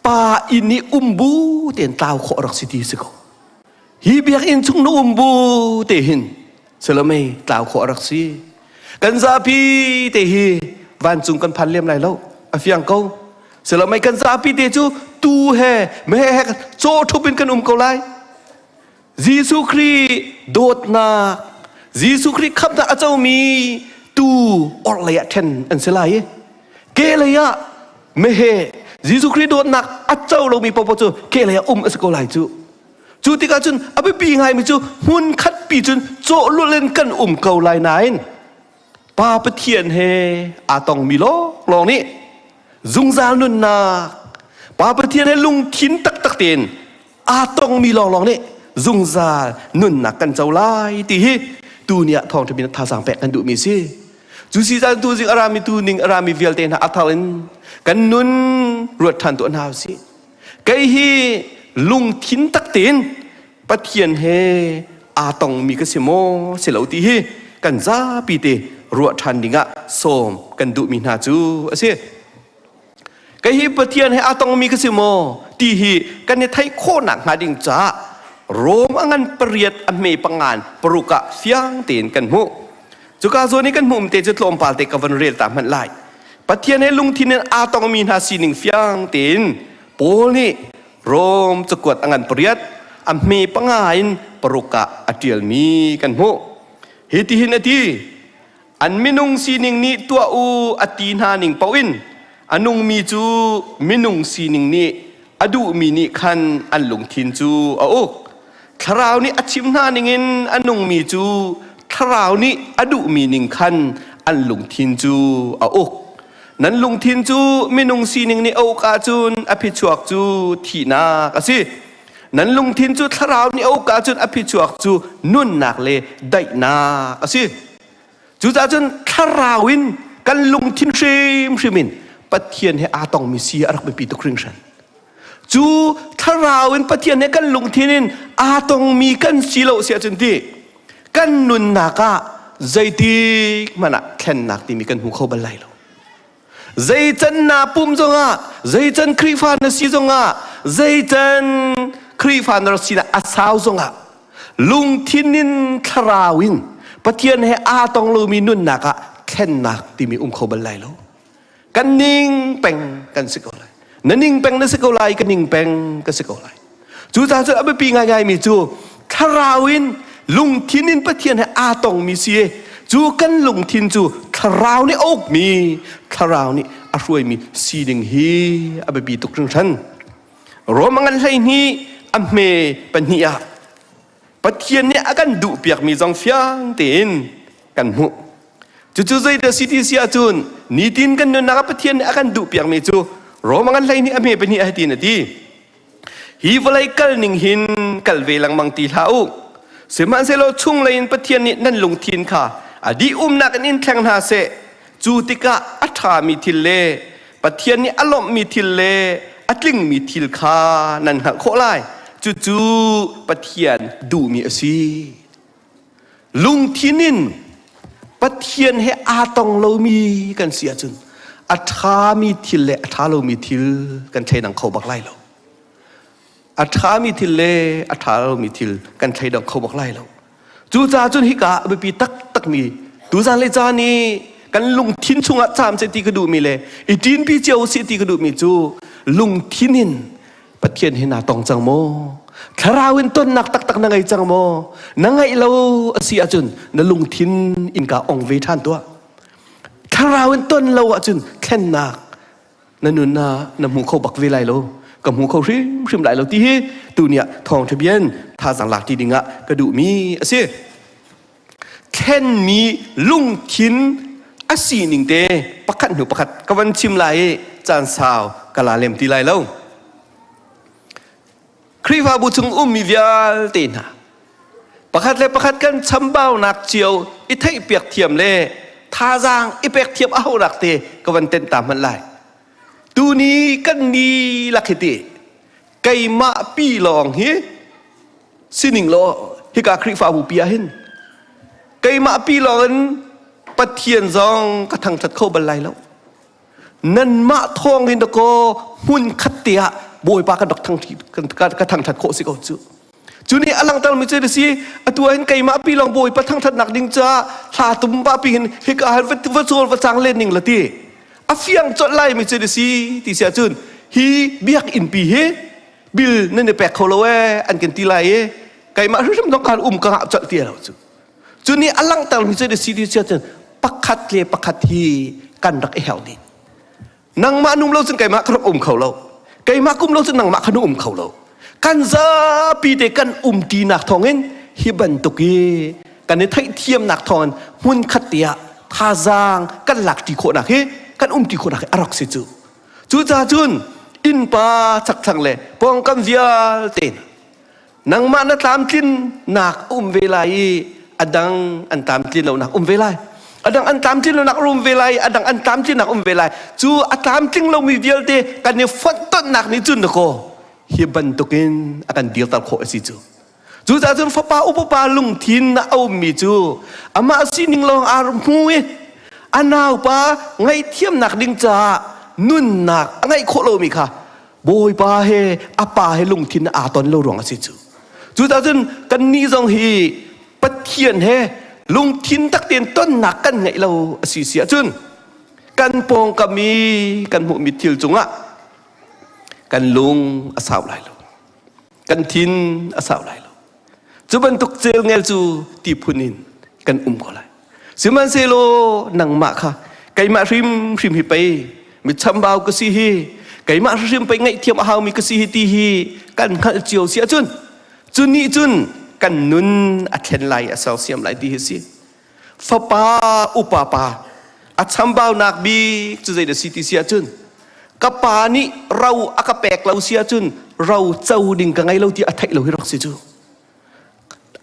pa inn i um bu tein tlau khawh rak si ti si ko. Hi biakinn chung na um bu te hin salomei tlau khawh rak si. Kan zapi te hi vancung kan phan lem lai lo. A fiang ko. Salomei kan zapi te cu tu he me he caw ṭhup in kan um ko lai. Jesuh Khrih dawtnak, Jesuh Khrih khamhnak a comi tu orhlei ah ṭhen an si lai i kehlei ah meheh Jesuh Khrih dawtnak a co lomi paohpaoh cu kehlei ah um a si ko lai cu. Cu tikah cun a biapi ngaimi cu hmun khatpi cun cawhlulh in kan um ko lai nain Pa Pathian he aa tongmi lawnglawng nih zungzal nunnak Pa Pathian he lungthin taktak tein aa tongmi lawnglawng nih zungzal nunnak kan co lai ti hi tu ni ah thawngṭha bia thazaang pek kan duhmi si. Cu si caan tu zing a rami tu ning a rami vialte hna a thar in kan nun ruat ṭhan tuah hna usih. Kei hi lungthin tak tein Pathian he aa tongmi ka si maw si lo ti hi kan zapi te ruah ṭhan dingah sawm kan duhmi hna cu a si. Kei hi Pathian he aa tongmi ka si maw ti hi kan i theih khawhnak hnga ding caah Rom a ngan pariat a hme pangan paruk ah fiang tein kan hmuh. Cuka zawn i kan hmuh te cu tlawmpal te ka van rel ta hmanh lai. Pathian he lungthin in aa tongmi hna sining fiang tein Paul nih Rom cakuat a ngan pariat a hme panga in paruk ah a ṭialmi kan hmuh. Hitihin a ti, An minung sining nih tuah u a ti hna ning paoh in a nungmi cu minung sining nih a duhmi nih khan an lungthin cu a uk. Thlarau nih a chim hna ningin a nungmi cu thlarau nih a duhmi ning khan an lungthin cu a uk. Nan lungthin cu minung sining nih a uk ahcun a phichuak cu thihnak a si. Nan lungthin cu thlarau nih a uk ahcun a phichuak cu nunnak le daihnak a si. Cucaah cun thlarau in kan lungthin hrimhrim in Pathian he aa tongmi si a rak biapi tuk hringhran. Cu thlarau in Pathian he kan lungthin in aa tongmi kan si lo si ahcun ti kan nunnak ah zeitik hmanh ah thlennak timi kan hmu kho bal lai lo. Zeican na pum zongah, zeican Khrihfa na si zongah, zeican Khrihfa na rak sinak a sau zongah, lungthin in thlarau in Pathian he aa tong lomi nunnak ah thlennak timi um kho bal lai lo. Kan ning peng kan si ko lai. Na ning peng na si ko lai, ka ning peng ka si ko lai. Cucaah cun a biapi ngaingaimi cu thlarau in lungthin in Pathian he aa tongmi si i cu kan lungthin cu thlarau nih a ukmi thlarau nih a hruaimi sining hi a biapi tuk hringhran. Rom a ngan 12 a hme pahnih ah Pathian nih a kan duhpiakmi zong fiang tein kan hmuh. Cucu zeidah si ti si ahcun nitin kan nunnak ah Pathian nih a kan duhpiakmi cu Rom a ngan 12 a hme pahnih ah hitin a ti. Hi vawlei kal ning hin kal ve lengmang ti hlah u. Sihmanhsehlaw chunglei in Pathian nih nan lungthin kha a dih umnak in in thleng hna seh. Cu tikah a ṭhami thil le Pathian nih a lawmhmi thil le a tlingmi thil kha nan hngalh khawh lai. Cucu Pathian duhmi a si. Lungthin in Pathian he aa tong lomi kan si ahcun a ṭhami thil le a ṭha lomi thil kan thleidang kho bak lai lo. A ṭhami thil le a ṭha lomi thil kan thleidang kho bak lai lo. Cucaah cun hika a biapi taktakmi tuzan le caan i kan lungthin chungah caam seh ti ka duhmi le i ṭinpi cio sih ti ka duhmi cu lungthin in Pathian hi naa tong cang maw? Thlarau in tonnak taktak na ngei cang maw? Na ngeih lo a si ahcun na lungthin innka ong ve ṭhan tuah. Thlarau in ton lo ahcun thlennak na nun ah na hmu kho bak ve lai lo. Ka hmu kho hrimhrim lai lo ti hi tuni ah thawngṭha bian thazaang lak ti dingah ka duhmi a si. Thlenmi lungthin a sining te pakhat hnu pakhat ka van chim lai i caan sau ka la lem ti lai lo. Khrihfabu chung ummi vialte hna pakhat le pakhat kan chambaunak cio i theihpiak thiam le thazaang i pek thiam a honak te ka van tenh ta hmanh lai. Tuni kan ni lak hi ti keimah pi lawng hi sining law hika Khrihfabu pi ah hin keimah pi lawng in Pathian zong ka thangṭhat kho bal lai lo. Nanmah thawng in dakaw hmun khat te ah Bawipa kan rak ka thangṭhat khawh si ko cu. Cu nih a langhtermi cu si atu ah hin keimah pi lawng Bawipa thangṭhatnak ding caah hla tum pa pi hin hika han va cawl va cang len ning la ti. A fiang colh lai mi cu si ti si ahcun hi biakinn pi hi bil nan i pek kho lo ee an kan ti lai i keimah hrimhrim zong khan um ka ngah colh ti lo cu cu nih a langhter mi cu si ti sia cun pakhat le pakhat hi kan rak i herh dih nangmah num lo cun keimah ka rak um kho lo keimah kum lo cun nangmah kha nu um kho lo kan zapi te kan um tinak thawngin hi bantuk i kan i theihthiamnak thawngin hmun khat te ah thazaang kan lak ṭi khawhnak hi kan um ṭi khawhnak hi a rak si cu Cucaah cun innpa chakthlang le pawngkam vialte nangmah na tlamtlinnak a um ve lai i a dang an tlamtlin lonak um ve lai. A dang an tlamtlin lonak um ve lai, a dang an tlamtlinnak um ve lai. Cu a tlamtling lomi vialte kan i fonhtonhnak nih cun dakaw hi bantukin a kan dirter khawh a si cu. Cucaah cun fapa upa pa lungthin a ummi cu amah sining lawng aa hmu i a naupa ngaihthiamnak ding caah nunnak a ngeih khawh lomi kha Bawipa he a pa he lungthin aa ton lo ruang a si cu. Cucaah cun kannih zong hi Pathian he lungthin tak tein tonnak kan ngeih lo a si si ahcun kan pawngkam i kan hmuhmi thil cungah kan lung a sau lai lo. Kan thin a sau lai lo. Cu bantuk celngel cu ti phun in kan um ko lai. Sihmanhsehlaw nangmah kha keimah hrimhrim hi pei mi chambau ka si hi keimah hrimhrim pei ngaihthiam a haumi ka si hi ti hi kan hngalh cio si ahcun cu nih cun kan nun a thlen lai a sersiam lai ti hi si. Fapa upa pa a chambaunak bik cu zei dah si ti si ahcun ka pa nih ro a ka pek lo si ahcun ro co ding ka ngei lo ti a theih lo hi rak si cu.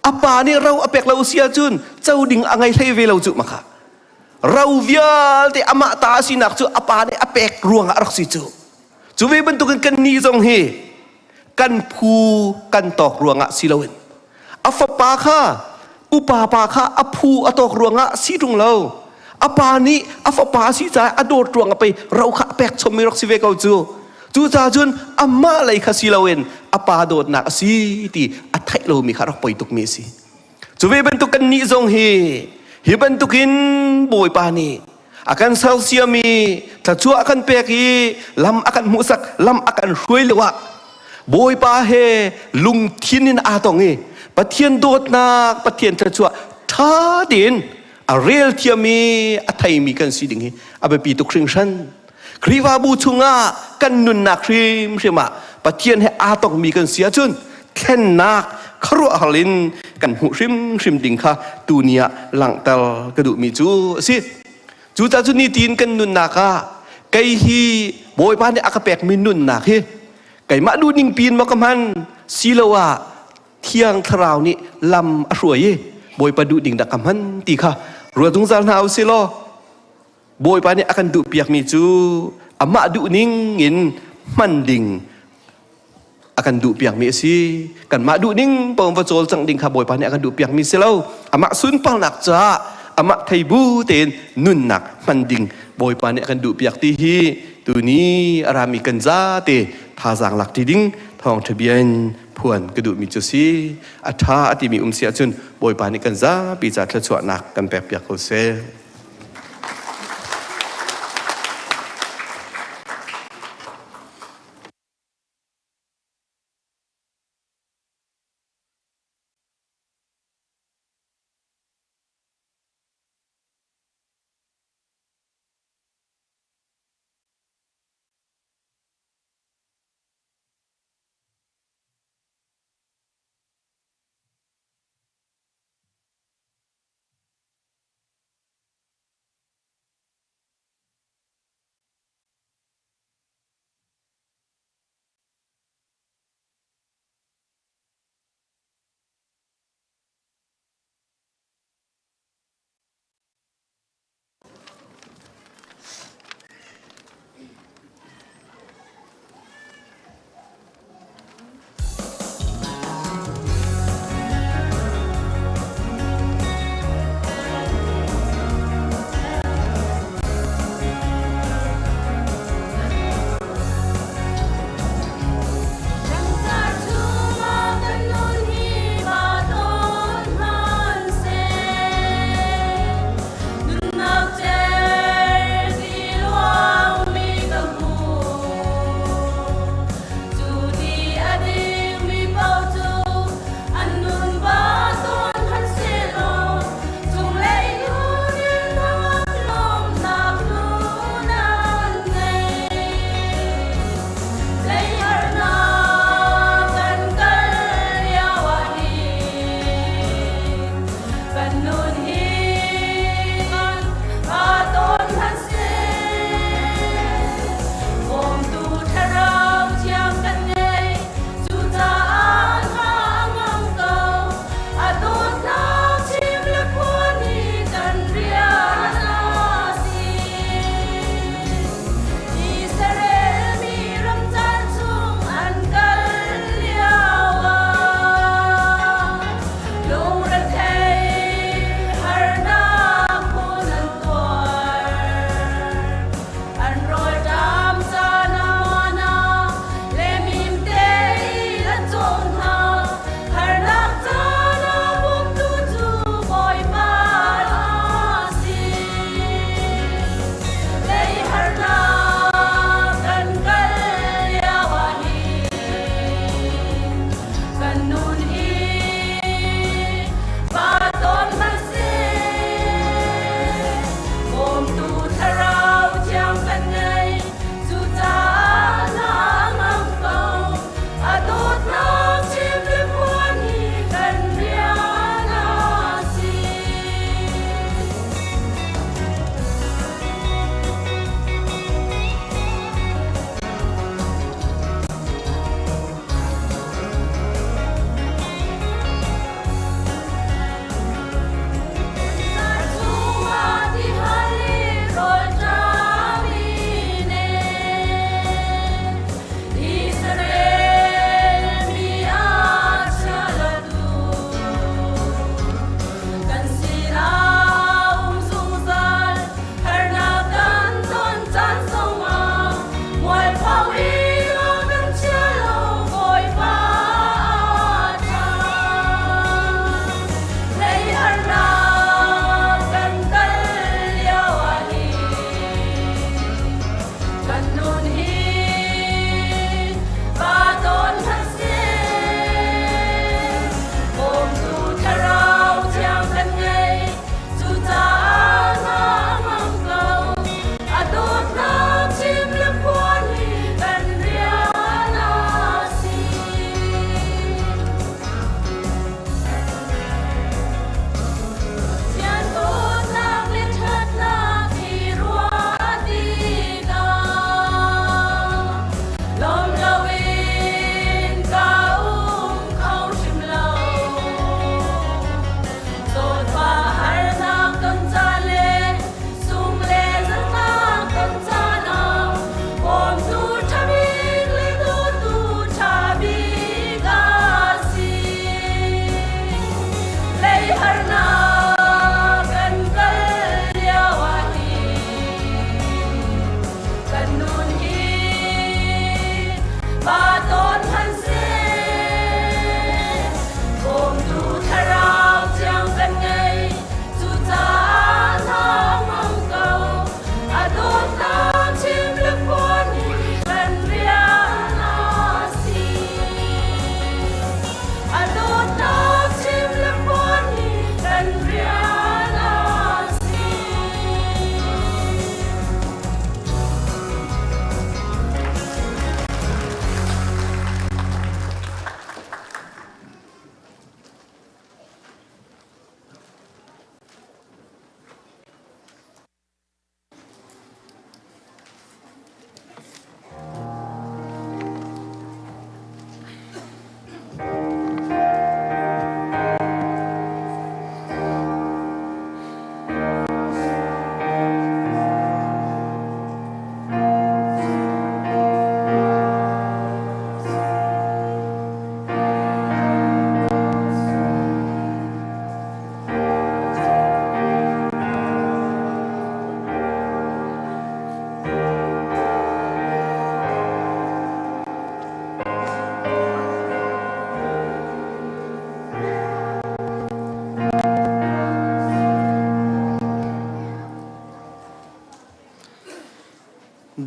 A pa nih ro a pek lo si ahcun co ding a ngei hlei ve lo cu maka. Ro vialte amah ta a sinak cu a pa nih a pek ruangah a rak si cu. Cu ve bantukin kan nih zong hi kan phu kan tawk ruangah si loin a fapa kha upa pa kha a phu a tawk ruangah si ṭung lo a pa nih a fapa si caah a dawt ruangah pei ro kha a pek chommi rak si ve ko cu cucaah cun amah lei kha si loin a pa dawtnak a si ti a theih lomi kha rak poi tukmi a si Cu ve bantuk kan nih zong hi hi bantukin Bawipa nih a kan sersiam i thluachuah a kan pek i lam a kan hmuhsak lam a kan hruai lio ah Bawipa he lungthin in aa tong i Pathian dawtnak Pathian thluachuah ṭha tein a rel thiam i a theimi kan si ding hi a biapi tuk hringhran. Khrihfabu chungah kan nunnak hrimhrim ah Pathian he aa tongmi kan si ahcun thlennak khuaruahhar in kan hmuh hrimhrim ding kha tuni ah langhter ka duhmi cu a si. Cucaah cu nitin kan nunnak ah kei hi Bawipa nih a ka pekmi nunnak hi keimah duhning piin maw ka hman siloah Thiang Thlarau nih lam a hruai i Bawipa duh ding dah ka hman ti kha ruat zungzal hna u sih law Bawipa nih a kan duhpiakmi cu amah duhning in hman ding a kan duhpiakmi a si. Kanmah duhning paoh va cawlcangh ding kha Bawipa nih a kan duhpiakmi si lo. Amah sunparnak caah amah thei bu tein nunnak hman ding Bawipa nih a kan duhpiak ti hi tuni a rami kan zate thazaang lak ṭi ding thawngṭha bia in phuan ka duhmi cu si. A ṭha a timi um si ahcun Bawipa nih kan zapi ca thluachuahnak kan pekpiak ko seh.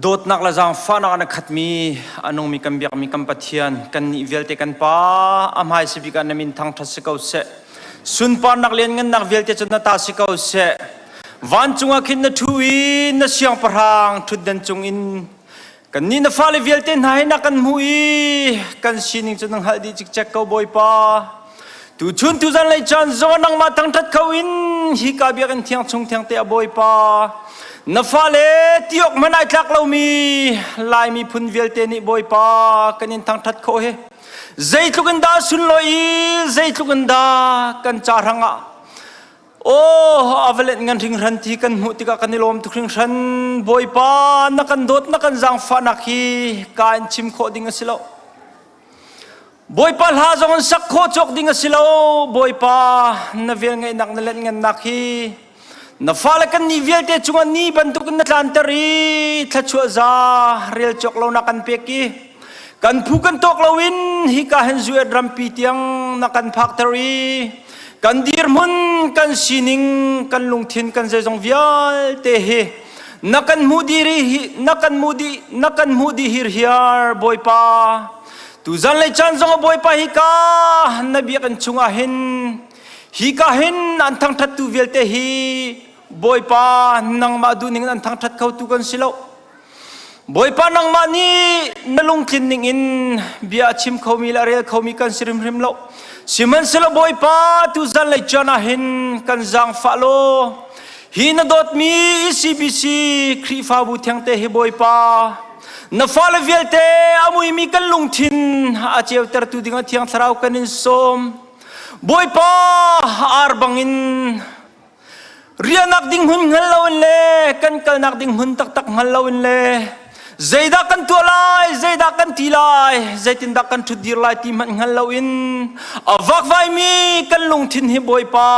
Dawtnak le zaangfahnak in a khatmi a nungmi kan biakmi kan Pathian, kannih vialte kan Pa, a hmaisa bik ah na min thangṭhat si ko seh. Sunparnak lianngannak vialte cu na ta si ko seh. Vancung ah khin na ṭhu i na siangpahrang ṭhutdan cungin kannih na fale vialte hna hi na kan hmuh i kan sining cu na hngalh dih cikcek ko Bawipa. Tuchun tuzan lei caan zong nangmah thangṭhat kho in hika biakinn thiang chung thiangte a Bawipa na fale ti awk hmanh ai tlak lomi Lai miphun vialte nih Bawipa kan in thangṭhat khawh hi zeitluk in dah sunlawi i zeitluk in dah kan ca hrangah Oh, avalet ngan hringhran ti kan hmuh tikah kan i lawm tuk hringhran. Bawipa, na kan dawt, na kan zaangfahnak hi ka in chim khawh ding a si lo. Bawipa hla zong in sak khawh cawk ding a si lo. Bawipa, na velngeihnak na lenhngannak hi na fale kan nih vialte cungah ni bantukin na tlanter i thluachuah za rel cawk lo na kan pek i kan phu kan tawk loin hika hin zuet rampi tiang na kan phakter i kan dirhmun kan sining kan lungthin kan zeizong vialte hi na kan hmu dih na kan hmu dih na kan hmu dih hirhiar Bawipa Tuzan lei caan zong a Bawipa hika na biakinn chungah hin hika hin an thangṭhattu vialte hi Bawipa nangmah duhning in an thangṭhat khotu kan si lo. Bawipa nangmah nih na lungtlin ning in bia a chim khomi le a rel khomi kan si hrimhrim lo. Sihmanhsehlaw Bawipa tuzan lei caan ah hin kan zaangfah law hi na dawtmi ECBC Khrihfabu thengte hi Bawipa Na fale vialte a muimi kan lungthin a ceutertu dingah Thiang Thlarau kan in sawm. Bawipa ar bangin riahnak ding hmun hngal loin le kan kalnak ding hmun taktak hngal loin le zeidah kan tuah lai, zeidah kan ti lai, zeitindah kan ṭhutdir lai ti hmanh hngal loin a vakvaimi kan lungthin hi Bawipa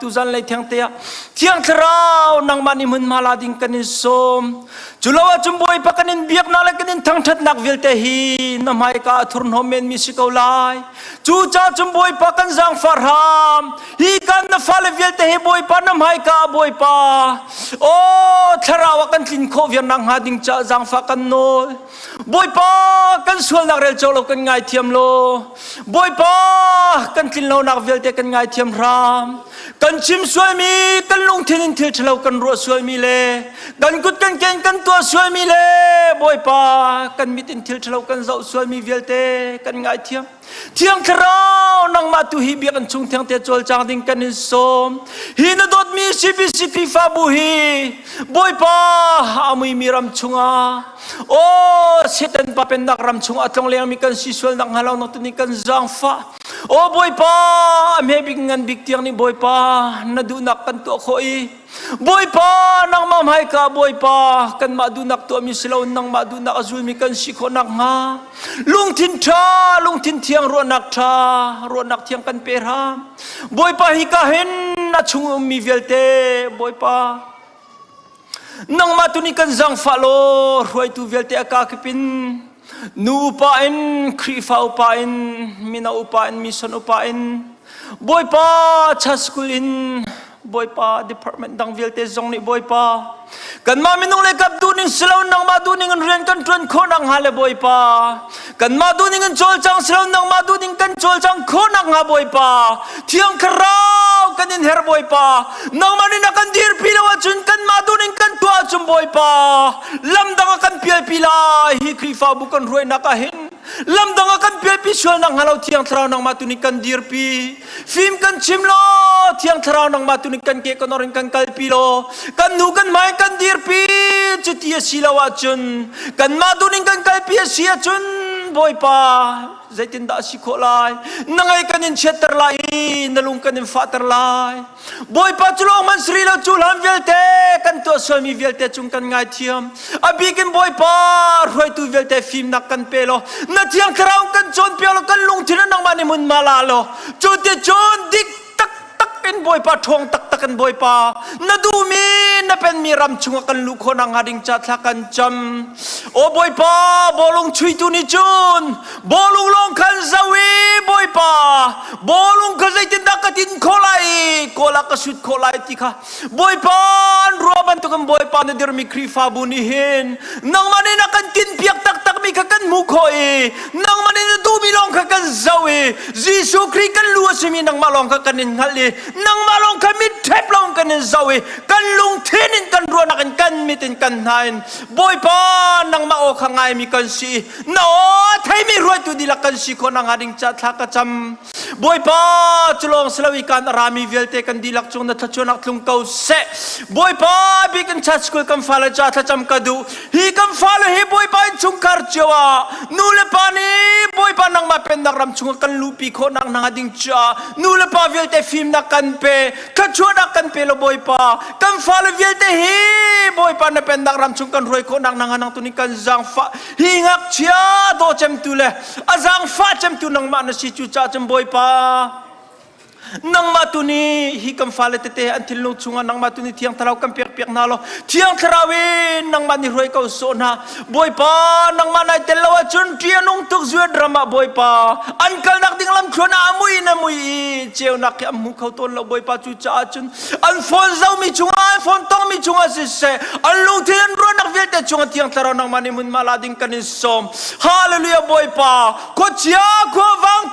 tuzan lei thiangte ah Thiang Thlarau nangmah nih hmunhma la ding kan in sawm. Cu lo ahcun Bawipa kan in biaknak le kan in thangṭhatnak vialte hi na hmaika a thurhnawm menmi si ko lai. Cucaah cun Bawipa kan zaangfah hram. Hi kan na fale vialte hi Bawipa na hmaika ah Bawipa aw thlarau ah kan tlin khawh viar nak hnga ding caah zaangfah kan nawl. Bawipa kan sualnak rel cawk lo kan ngaithiam law Bawipa kan tlin lonak vialte kan ngaithiam hram. Kan chim sualmi kan lungthin in thil ṭhalo kan ruah sualmi le kan kut kan ken kan tuah sualmi le Bawipa kan mit in thil ṭhalo kan zoh sualmi vialte kan ngaithiam. Thiang Thlarau nangmah tu hi biakinn chung thiangte cawlcang ding kan in sawm. Hi na dawtmi CBC Khrihfabu hi Bawipa a muimi ram chungah Aw Satan pa pennak ram chungah a tlonglengmi kan si sual nak hnga lo nak tu nih kan zaangfah. Aw Bawipa a hme bik ngan bik tiang nih Bawipa na duhnak kan tuah khawh i Bawipa nangmah hmaika Bawipa kanmah duhnak tuahmi si lo nangmah duhnak a zulmi kan si khawh nakhnga lungthin ṭha lungthin thiang ruahnak ṭha ruahnak thiang kan pe hram Bawipa hika hin a chung ummi vialte Bawipa nangmah tu nih kan zaangfah law hruaitu vialte a kakip in nu upa in Khrihfa upa in mino upa in mission upa in Bawipa church school in Bawipa department dang vialte zong nih Bawipa kanmah minung le kap duhning silo nangmah duhning in rian kan ṭuan khawh nak hnga le Bawipa kanmah duhning in cawlcang silo nangmah duhning kan cawlcang khawh nak hnga Bawipa Thiang Thlarau kan in her Bawipa nangmah nih na kan dirpi lo ahcun kanmah duhning kan tuah ahcun Bawipa lamdang ah kan pialpi lai hi Khrihfabu kan hruainak ah hin lamdang ah kan pialpi sual nak hnga lo Thiang Thlarau nangmah tu nih kan dirpi fim kan chim law Thiang Thlarau nangmah tu nih kan ke kan or in kan kalpi law kan nu kan hmai kan dirpi cuti a si lo ahcun kanmah duhning kan kalpi a si ahcun Bawipa zeitindah a si khawh lai na ngai kan in chiatter lai i na lung kan in fahter lai Bawipa cu lawng hmanh si rih lo cu hlan vialte kan tuah sualmi vialte cung kan ngaithiam. A bikin Bawipa hruaitu vialte fimnak kan pe law na thiang thlarau kan cawnpiak law kan lungthin ah nangmah nih hmun ma la law cu ti cun dik taktak in Bawipa ṭhawng taktak in Bawipa na duhmi na penmi ram chungah kan luh khawh nakhnga ding ca thla kan cam. Aw Bawipa, bawlung chuitu nih cun bawlung lawng khan zoh i Bawipa, bawlung kha zeitindah ka tin khawh lai i kawl ah ka sut khawh lai ti kha Bawipa an ruah bantukin Bawipa na dirmi Khrihfabu nih hin nangmah nih na kan tinpiak taktakmi kha kan hmuh khawh i nangmah nih na duhmi lawng kha kan zoh i Jesuh Khrih kan lu a simi nangmah lawng kha kan in hngalh i nangmah lawng kha mit ṭhep lawng kan in zoh i kan lungthin in kan ruahnak in kan mit in kan hna in Bawipa nangmah aw kha ngaimi kan si i na aw theimi hruaitu dihlak kan si khawh nakhnga ding ca thla ka cam. Bawipa cu lawng si lo i kan a rami vialte kan dihlak cung na thluachuahnak tlung ko seh. Bawipa bikin church school kan fale ca thlacam ka duh. Hi kan fale hi Bawipa innchungkhar cio ah nu le pa nih Bawipa nangmah pennak ram chungah kan luhpi khawh nak hna ding caah nu le pa vialte fimnak kan pe, thluachuahnak kan pe lo Bawipa. Kan fale vialte hi Bawipa na pennak ram chung kan hruai khawh nak hna nang tu nih kan zaangfah. Hi ngakchia daw cemtu le a zaangfah cemtu nangmah na si cu caah cun Bawipa nangmah tu nih hi kan fale tete an thinlung chungah nangmah tu nih thiang thlarau kan pek piak hna law thiang thlarau in nangmah nih hruai ko sawh hna Bawipa nangmah nai tel lo ahcun ṭih a nung tuk zuat ram ah Bawipa an kalnak ding lam thluan ah a mui in a mui i ceunak khi an hmu kho tawn lo Bawipa cu caah cun an phone zomi chungah an phone tongmi chungah siseh an lungthin an ruahnak vialte chungah thiang thlarau nangmah nih hmunhma la ding kan in sawm Hallelujah Bawipa khuachia khuavang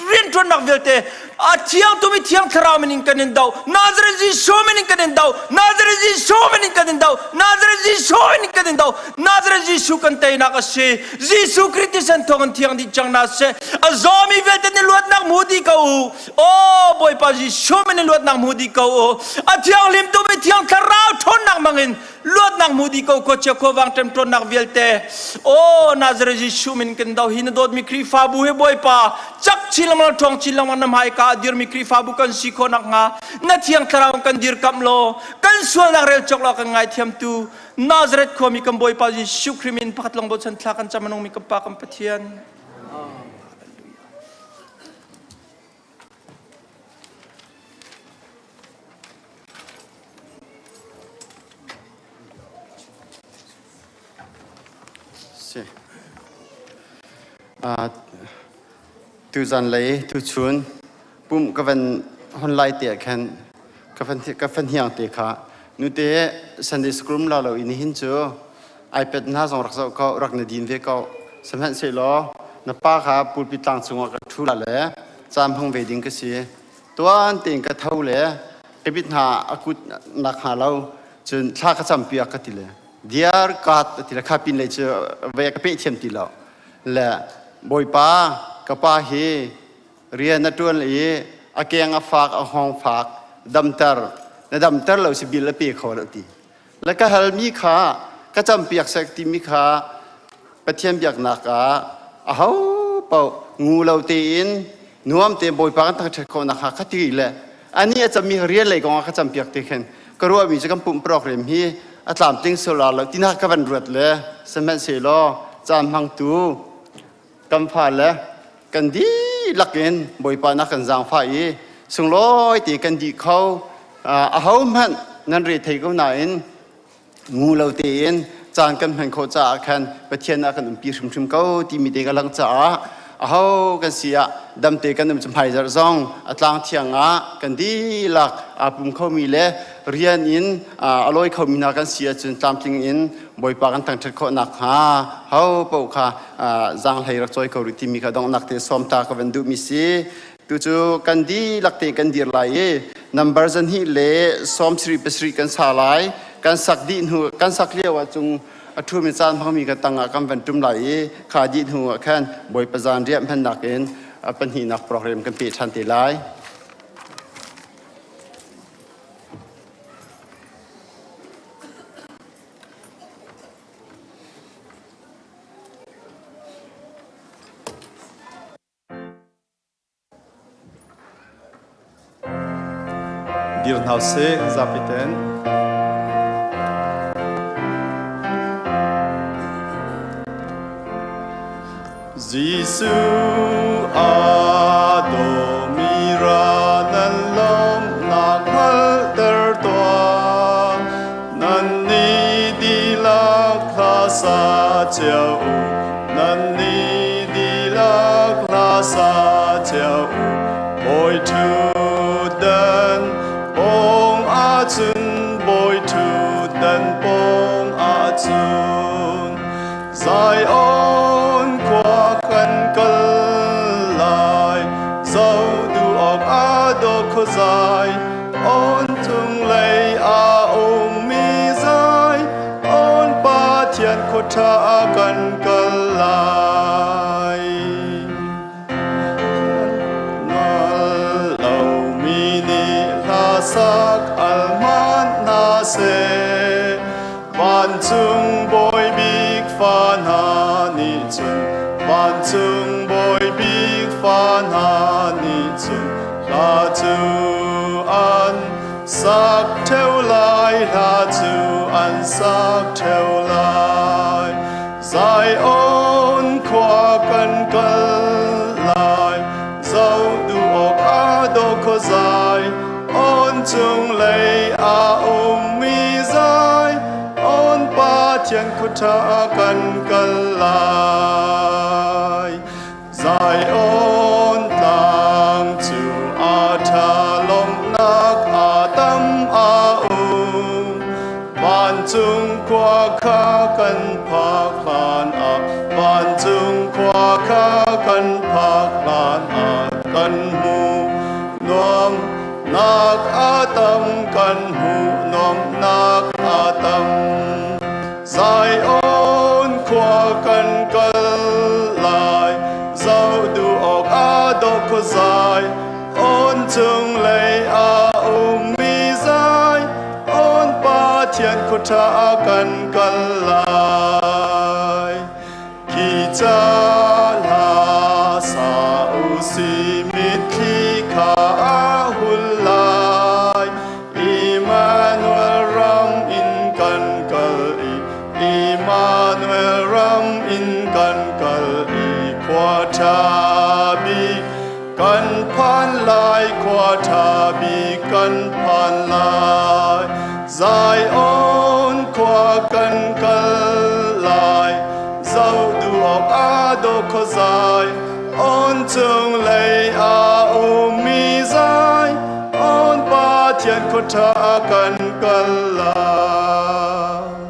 rianṭuannak vialte a thiang tumi thiang thlarau min in kan in do Nazareth Jesuh min in kan in do Nazareth Jesuh min in kan in do Nazareth Jesuh min in kan in do Nazareth Jesuh kan teinak a si Jesuh Khrih thisen thawng in thiang dih cang na seh a zawmi vialte nih luatnak hmu dih ko u O Bawipa Jesuh min in luatnak hmu dih ko u a thianghlim tumi thiang thlarau ṭhawnnak hmangin luatnak hmu dih ko khuachia khuavang ṭemṭawnnak vialte o Nazareth Jesuh min kan do hi na dawtmi Khrihfabu hi Bawipa cak chin lengmang ṭhawng chin lengmang na hmaika a dirmi Khrihfabu kan si khawh nakhnga na thiang thlarau kan dirkamh law kan sualnak rel cawk law kan ngaithiamtu Nazareth khuami kan Bawipa Jesuh Khrih min pakhat lawng bochan thla kan cam a nungmi kan Pa kan Pathian. Si. Uh, tuzan lei tuchun pum ka van hon lai te khan ka van ka van hiang te kha nute Sunday school la lo in hin cu iPad hna zong rak zoh ko rak na din ve ko sihmanhsehlaw na pa kha pulpit tlang cungah ka ṭhu la le caan hmang ve ding ka si tuan tein ka tho le ka bit hna a kut nak hnga lo cun thla ka cam piak ka ti le dear God a ti le kha pin lei cu ve ka peh thiam ti lo le bawipa ka pa hi rian a ṭuan i a keng a fak a hngawng fak damter na damter lo si bil a pe kho lo ti Le ka halmi kha ka campiak sek timi kha Pathian biaknak ah aho paoh ngu lo tein nuam tein Bawipa kan thangṭhat khawh nakhnga kha ti le anih a cammi kha rian lei kong ah ka campiak ti khin ka ruahmi cu kan pumh program hi a tlamtling solar lo tina ka van ruat le sihmanhsehlaw caan hmangtu kan fale kan dihlak in Bawipa na kan zaangfah i sunglawi te kan dih kho aho hmanh nan re thei ko nain ngu lo tein caan kan hman khawh caah khan Pathian ah kan umpi hrimhrim ko timi te ka lang caah aho kan si ah damte kan um hmaizarh zong a tlang thiang ah kan dihlak aa pum khomi le rian in a lawi khomi hna kan si ahcun tlamtling in Bawipa kan thangṭhat khawh nakhnga ho paoh kha zaanghlei rak cawi ko rih timi kha donghnak te sawm ta ka van duhmi si. Tu cu kan dihlak te kan dir lai i number zahnih le sawm sarih pasarih kan sa lai. Kan sak dih hnu kan sak lio ah cung a ṭhumi caan hmangmi ka tang ah kan van ṭum lai i kha dih hnu ah khan Bawipa zan riah hmannak in pahnihnak program kan pe ṭhan te lai. Dir hna usih zapi ten. Jesuh a dawmi ra nan lawmhnak hngalhter tuah. cio u, nan nih dihlak hla sa cio u. Bawi ṭhutdan pawng ahcun, Bawi ṭhutdan pawng ahcun, Zion khua kan kal lai, zoh duh awk aa dawh khuazai, on cunglei a ummi zai, on Pathian khua ṭha kan kal lai. Nal lomi nih hla sak al hmanh hna seh, vancung bawi bik fa hna nih cun, vancung bawi bik fa hna nih cun, hla cu an sak ṭheo lai, hla cu an sak ṭheo lai. Zion khua kan kal lai, zoh duh awk aa dawh khuazai, on cung lei a ummi zai, on Pathian khua kan kal lai. Zion tlang cu a ṭha lawmhnak a tam a um. Vancung khua kha kan phak hlan ah, vancung khua kha kan phak hlan ah kan hmu nuam nak a tam kan hmuh nuamnak a tam. Zion khua kan kal lai, zoh duh awk aa dawh khuazai, on cung lei a ummi zai, on Pathian khua ṭha kan kal lai. Khi ca hla sa u si mitthli kha a hul lai. Immanuel ram in kan kal i Immanuel ram in kan kal i khua ṭha bik kan phan lai khua ṭha bik kan phan lai Zion khua kan kal lai zoh duh awk aa dawh khuazai on cung lei a ummi zai on Pathian khua ṭha kan kal lai.